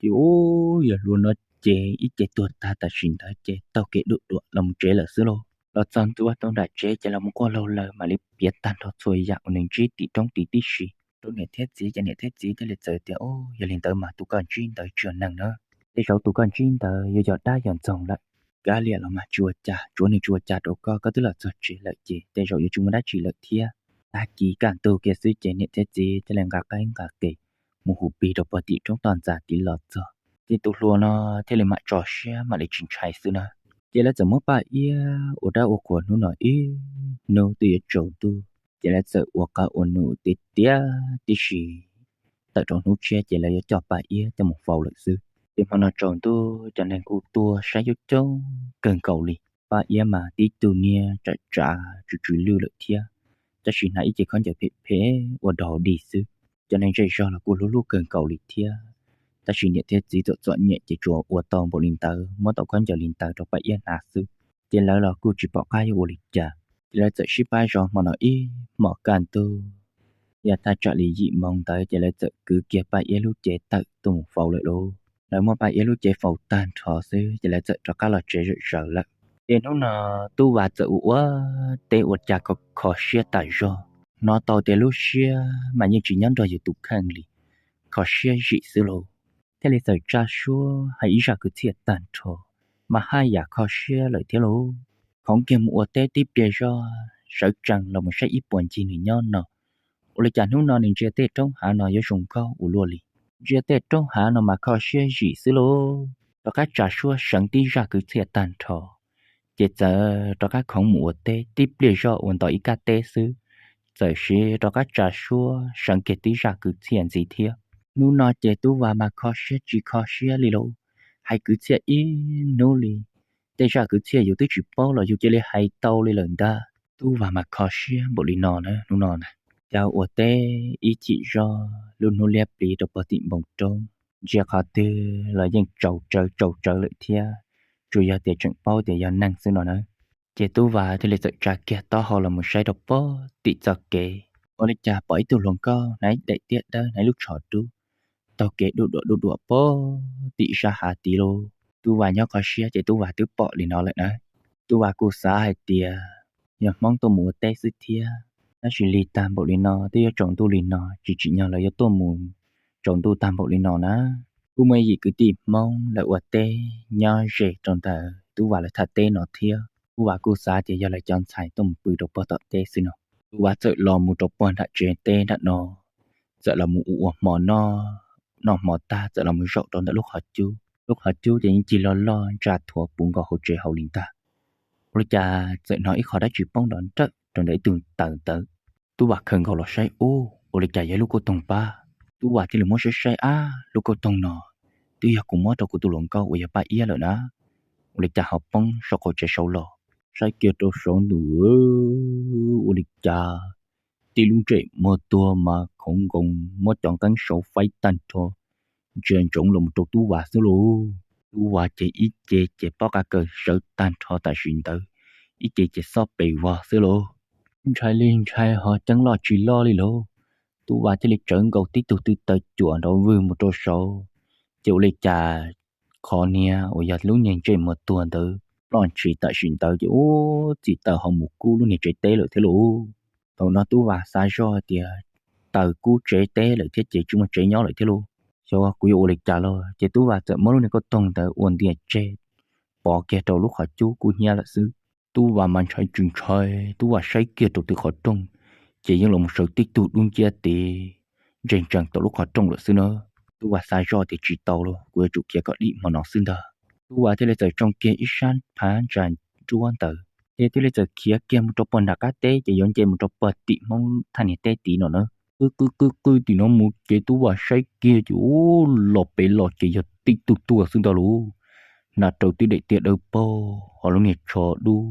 Ces ub, yawg hluas no ces ib ce tuag tag tam sim ntawd ces taug kev duam duam los mus tsev lawm xwb lauj. Los txog ntua tau nram tsev ces los mus quaj laug lawm, mam li piav tag nrho txhua yam uas nws ntsib tim roob tid tib si rau niam thiab txiv. Ces niam thiab txiv thiaj li txawm tias, Ub, yog li ntawd mas tus koj ntsib ntawd tsis yog neeg na. Tej zaum tus koj ntsib ntawd yuav yog dab yog ntxoog lawm. Kav liam los mas tsis ua cas, tsuav nws tsis ua cas rau koj, koj twb los txog tsev lawm ces tej zaum yuav tsis muaj dab tsi lawm thiab. Tag kis kaj ntug kiag xwb ces niam thiab txiv thiaj li nqa qaib nqa qe mus hu plig rau puag tim roob toj ntxas tid los txog. Ces tus hluas no thiaj li mam tso siab mam li tsis ntshai xwb na. Ces lawv txawm muab Paj Iab ua dab ua qhua hnub no ib hnub twb yuav tsaus ntuj, ces lawv txawm ua qab ua num tiav tiav tib si. Tawm rau hnub tshiab ces lawv yuav coj Paj Iab coj mus faus lawm xwb. Ces hmo no tsaus ntuj cov neeg kuj tuaj saib coob coob kawg nkaus li. Paj Iab mas tib tug niag tsam tsav tsw tsw lwj lawm thiab, tab sis hnav ib ce khaub ncaws phem phem ua dog dig xwb. Cov neeg zej zog los kuj hlub hlub kawg nkaus li thiab, tab sis niam thiab txiv txom txom nyem ces tsuas ua tau npaum li ntawd, muab tau khaub ncaws li ntawd rau Paj Iab hnav xwb. Ces lawv los kuj tsis pom qab yuav ua li cas, ces lawv txawm sib pab zov hmo no ib hmos kaj ntug. Yog thaj tsam li yim moos ntawd ces lawv txawm kwv kiag Paj Iab lub cev tawm tuaj mus faus lawm lauj. Lawv muab Paj Iab lub cev faus tag nrho xwb ces lawv txawm rov qab los tsev zom zaws lawm. Ces hnub no Tub Vas txawm ua ua teb ua cas kho kho siab tas zog, hnov tau tias lub siab mas yeej tsis nyob nrog yus tus kheej li, kho siab zim xwb lauj. Thiaj li txawm tsa suab hais ib zaj kwv txhiaj tag nrho, mas haj yam kho siab lawm thiab lauj. Khoov kiag mus ua teb tib pliag zog, sawv tsees los mus saib ib puas ncig nws nyob no, ua li cas hnub no nws ntsia tej roob hav no yuav zoo nkauj ua luaj li. Ntsia tej roob hav no mas kho siab zim xwb lauj. Rov qab tsa suab seev tib zaj kwv txhiaj tag nrho, ces txawm rov qab khoov mus ua teb tib pliag zog ua ntau ib kab teb xwb, txawm siv rov qab tsa suab seev kiag tib zaj kwv txhiaj ntxiv thiab. Hnub no ces Tub Vas mas kho siab tsis kho siab li lauj, hais kwv txhiaj ib hnub li. Tej zaj kwv txhiaj yus twb tsis paub los yus cia li hais tau li lawm ntag. Tub Vas mas kho siab npaum li no na hnub no na. Cas ua teb ib chim zog lub hnub liab pliv rau puag tim npoo roob, ntsia qhov twg los yeej tsaus tsawv tsaus tsawv lawm thiab, tsuas yog tias tseem paub tias yog neeg xwb no na. Ces Tub Vas thiaj li txawm tsa kiag taub hau los mus saib rau puag tim txoj kev, ua li cas pom ib tug hluas nkauj hnav daim tiab dawb hnav lub tsho dub taug kev duj duam duj duam puag tim sab hav tid lauj. Tub Vas nyob qhov siab ces Tub Vas twb pom li no lawm na. Tub Vas kuj xav hais tias yog Hmoob tuaj mus ua teb xwb thiab, tab sis lig tag npaum li no twb yuav tsaus ntuj li no, tsis tsim nyog lawv yuav tuaj mus tsaus ntuj tag npaum li no na. Kuj muaj ib yim kwv tij Hmoob lawv ua teb nyob ze rau ntawm Tub Vas lawv thaj teb no thiab. Tub Vas kuj xav tias yog lawv cov ntxhais tuaj mus pw rau puag tom teb xwb no. Tub Vas txawm los mus rau puag nram tsev teb nram no, txawm los mus ua ua hmo noj, noj hmo tag txawm los mus zaum rau ntawm lub qhov cub. Lub qhov cub ces yeej cig loj loj ntsa thuav puv nkaus hauv tsev hauv li ntag. Ua li cas txawm hnov ib qho dab tsi poob nrov nrawm rau ntawm ib tug taws ntawd. Tub Vas khaws nkaus los saib ub, ua li cas yog ib lub kauj toog pab. Tub Vas thiaj li muab saib saib, ab, lub kauj toog no twb yog kuv muab rau kuv tus hluas nkauj uas yog Paj Iab lawm na. Ua li cas ho poob saum qaum tsev saud los? Saib kiag rau saud ntuj, ua li cas tib lub ntsej muag tuag mas khoov nkoos muab cov nqeeb saud faib tag nrho, ntsia ntsoov los mus rau Tub Vas xwb lauj. Tub Vas ces ib ce ces pob qa kaws sawv tag nrho tam sim ntawd, ib ce ces xob pes vog xwb lauj. Ntshai li ntshai ho ceeb loj tsis loj li lauj. Tub Vas thiaj li tsawv nkaus tib tug tw taw cuam nrov vwg mus rau saud, ces ua li cas qhov niag uas yog lub niag ntsej muag tuag ntawd ploj ntshis tam sim ntawd ces ub txim taws ho mus kub lub niag tsev teb lawm thiab lauj. Thaum no Tub Vas xav zoj tias taws kub tsev teb lawm thiab ces tsis muaj tsev nyob lawm thiab lauj, xyov kuv yuav ua li cas lauj. Ces Tub Vas txawm muab lub niag kauj toog ntawd ua ntias tseg pov kiag rau lub qhov cub kub hnyiab lawm xwb. Tub Vas mas ntshai tsis ntshai, Tub Vas saib kiag rau tim qhov rooj, ces yeej los mus sawv tib tug dub nciab tid ntseg ntsees tom lub qhov rooj lawm xwb na. Tub Vas xav zoj tias tsis tau lauj, kuv yuav tsum khiav kom dim hmo no xwb ntag. Tub Vas thiaj li txawm tsoo kiag ib sab phav ntsa nruab ntawd, ces thiaj li txawm khiav kiag mus rau pog nram qab teb, ces yuav nce mus rau pog tim Hmoob thaj niag teb tid no na. Qw qw qw qw tim no mus ces Tub Vas saib kiag ces ub, los pem los ces yog tib tug tuaj xwb ntag lauj. Hnav raws tib daim tiaj dawb paug, ho lub niag tsho dub,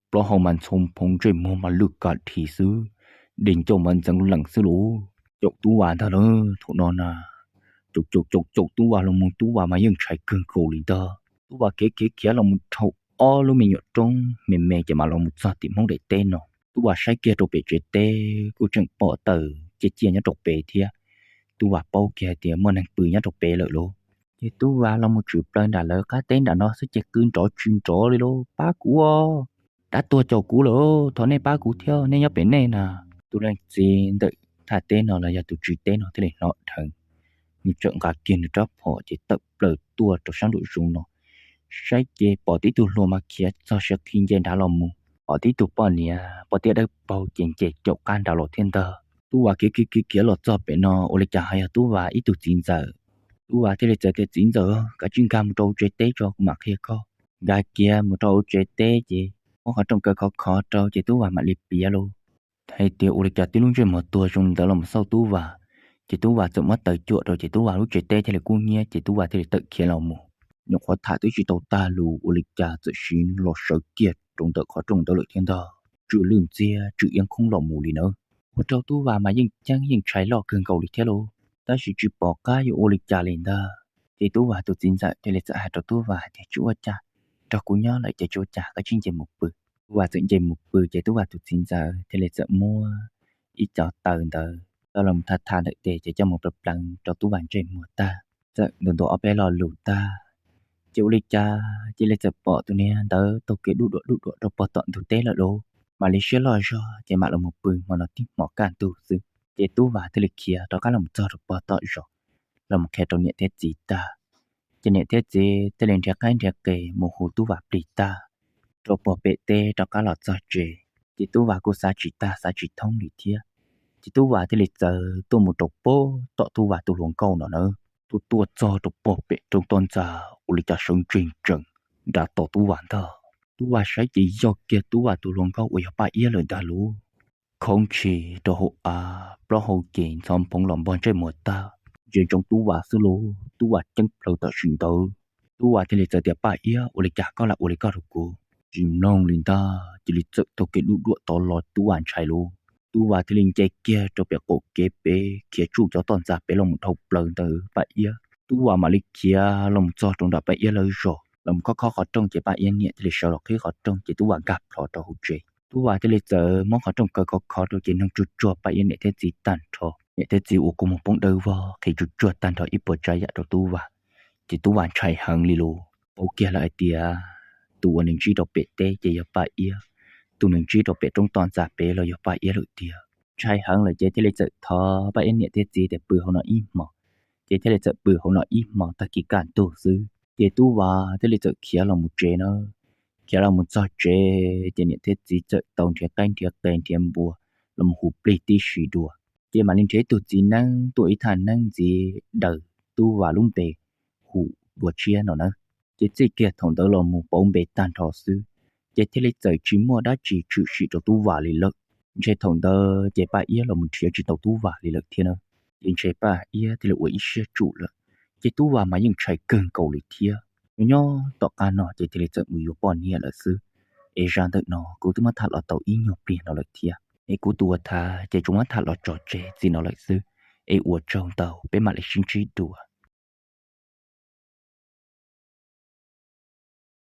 plaub hau mas ntxhov phoov, ntsej muag mas lwj kam dhi xwb, dej ncauj mas ntxeev lees xwb lauj. Caum Tub Vas ntag lauj. Thaum no na, caum caum caum caum Tub Vas los mus, Tub Vas mas yeej ntshai kawg nkaus li ntag. Tub Vas khiav khiav khiav los mus dhau ob lub me nyuam roob me me ces mam los mus txog tim Hmoob daim teb no. Tub Vas saib kiag rau pem tsev teb kuj tseem pom taws ciaj ciaj nyob rau pem thiab. Tub Vas paub kiag hais tias muaj neeg pw nyob rau pem lawm lauj. Ces Tub Vas los mus tshwm plaws nram lawv qab teb nram no xwb ces qw nrov tsis nrov li lauj, pab kuv os, dab tuag caum kuv lawm, thov nej pab kuv thiab, nej nyob pem nej na. Tus leej txiv ntawm thaj teb no los yog tus tswv teb no thiaj li hnov dheev, nws txawm nqa kiag nws rab phom ces tawm plaws tuaj rau sab nraum zoov no. Saib ces pom tib tug hluas mas khiav txog siav qhi nce nrad los mus, pom tib tug poj niam poj tiaj dawb paug ces nce caum qab nrad los thiab ntag. Tub Vas khiav khiav khiav khiav los txog pem no ua li cas ho yog Tub Vas ib tug txiv ntxawm. Tub Vas thiaj li txawm tias, Txiv ntxawm, kav tsij nkag mus rau hauv tsev teb tso kuv mam qhia koj. Nkag kiag mus rau hauv tsev teb ces muab qhov rooj kaw khov khov rau ces Tub Vas mam li piav lauj. Hais tias ua li cas tib lub ntsej muag tuag zoo li ntawd los mus xauj Tub Vas, ces Tub Vas txawm muab taws cuam rau ces Tub Vas lub tsev teb thiaj li kub hnyiab ces Tub Vas thiaj li tawm khiav los mus. Nyuam qhuav tham twb tsis tau tag lus ua li cas txawm sim los sawv kiag rau ntawm qhov rooj ntawd lawm thiab ntag. Tswm lwj ntxiag tswm iab nkoob los mus li nawb. Ua rau Tub Vas mas yeej ceeb yeej ntshai loj kawg nkaus li thiab lauj, tab sis tsis pom qab yuav ua li cas li ntag. Ces Tub Vas tus txiv ntxawm thiaj li txawm hais rau Tub Vas hais tias, Tsis ua cas, nrog kuv nyob lawm ces tsis ua cas, koj tsij nce mus pw. Tub Vas txawm nce mus pw ces Tub Vas tus txiv ntxawm thiaj li txawm muab ib co taws ntawd coj los tha tha ntawm tes ces coj mus pleev pleev rau Tub Vas ntsej muag tag, txawm ntuas ntuas ob peb lo lus tag, ces ua li cas cia li txawm pom tus niag ntawd taug kev duj duam duj duam rau pog tom ntug teb lawm lauj. Mam li siab loj zog ces mam los mus pw hmo no tib hmos kaj ntug xwb. Ces Tub Vas thiaj li khiav rov qab los txog rau pog tom zos, los mus qhia rau niam thiab txiv tag. Ces niam thiab txiv thiaj li nrhiav qaib nrhiav qe mus hu Tub Vas plig tag, rau pog pem teb rov qab los txog tsev. Ces Tub Vas kuj xav tsis tag xav tsis thoob li thiab. Ces Tub Vas thiaj li txawm tuaj mus rau pog tom Tub Vas tus hluas nkauj no na. Tuaj tuaj txog rau pog pem roob toj ntxas ua li cas sawv ntseg ntsees nram tos Tub Vas ntag. Tub Vas saib ces yog kiag Tub Vas tus hluas nkauj uas yog Paj Iab lawm ntag lauj. Khoob ntshis rau hauv av, plaub hau ces ntxhov phoov los npog ntsej muag tag, ntsia ntsoov Tub Vas xwb lauj. Tub Vas ceeb plaws tam sim ntawd, Tub Vas thiaj li txawm tias, Paj Iab, ua li cas koj lam ua li koj rau kuv? Tsis mloog li ntag, cia li txawm taug kev duj duam tod los, Tub Vas ntshai lauj. Tub Vas thiaj li nce kiag rau pem qaum kev pem khiav tsuj cov toj ntxas pem los mus dhau plaws ntawd Paj Iab. Tub Vas mam li khiav los mus txog rau nram Paj Iab lawv zos, los mus khob khob qhov rooj ces Paj Iab niam thiaj li sawv los qhib qhov rooj ces Tub Vas nkag plho rau hauv tsev. Tub Vas thiaj li txawm muab qhov rooj kaw khov khov rau ces nug tsuag tsuag Paj Iab niam thiab txiv tag nrho. Niam thiab txiv ua kua muag poob dawb vog qhia tsuag tsuag tag nrho ib puas tsav yam rau Tub Vas, ces Tub Vas ntshai heev li lauj. Paub kiag lawm hais tias tus uas nws ntsib rau pem teb ces yog Paj Iab, tus nws ntsib rau pem roob toj ntxas pem los yog Paj Iab lawm tiag. Ntshai heev lawm ces thiaj li txawm thov Paj Iab niam thiab txiv tias pw hauv no ib hmos, ces thiaj li txawm pw hauv no ib hmos tag kis kaj ntug xwb. Ces Tub Vas thiaj li txawm khiav los mus tsev na. Khiav los mus txog tsev ces niam thiab txiv txawm tau nrhiav qaib nrhiav qe nrhiav npua los mus hu plig tib si dua. Ces mam li nrhiav ib tug txiv neeb tuaj ib thaj neeb ntxiv daws Tub Vas lub npe hu dua tshiab no na. Ces txij kiag thaum ntawd los mus pauv npe tag nrho xwb, ces thiaj li txawm tsis muaj dab tsi tshwm sim rau Tub Vas li lawm. Ntshe thaum ntawd ces Paj Iab los mus nrhiav tsis tau Tub Vas li lawm thiab na. Ces ntshe Paj Iab thiaj li ua ib siab tsum lawm. Ces Tub Vas mas yeej ntshai kawg nkaus li thiab. Nyob nyob tom qab no ces thiaj li txawm mus yuav poj niam lawm xwb. Es zaj ntawm no kuv twb muab tham los tau ib nyuag pliag no lawm thiab. Es kuv tus ua tham ces tsuas muab tham los tso tseg txij no lawm xwb. Es ua tsaug ntau, peb mam li sib ntsib dua.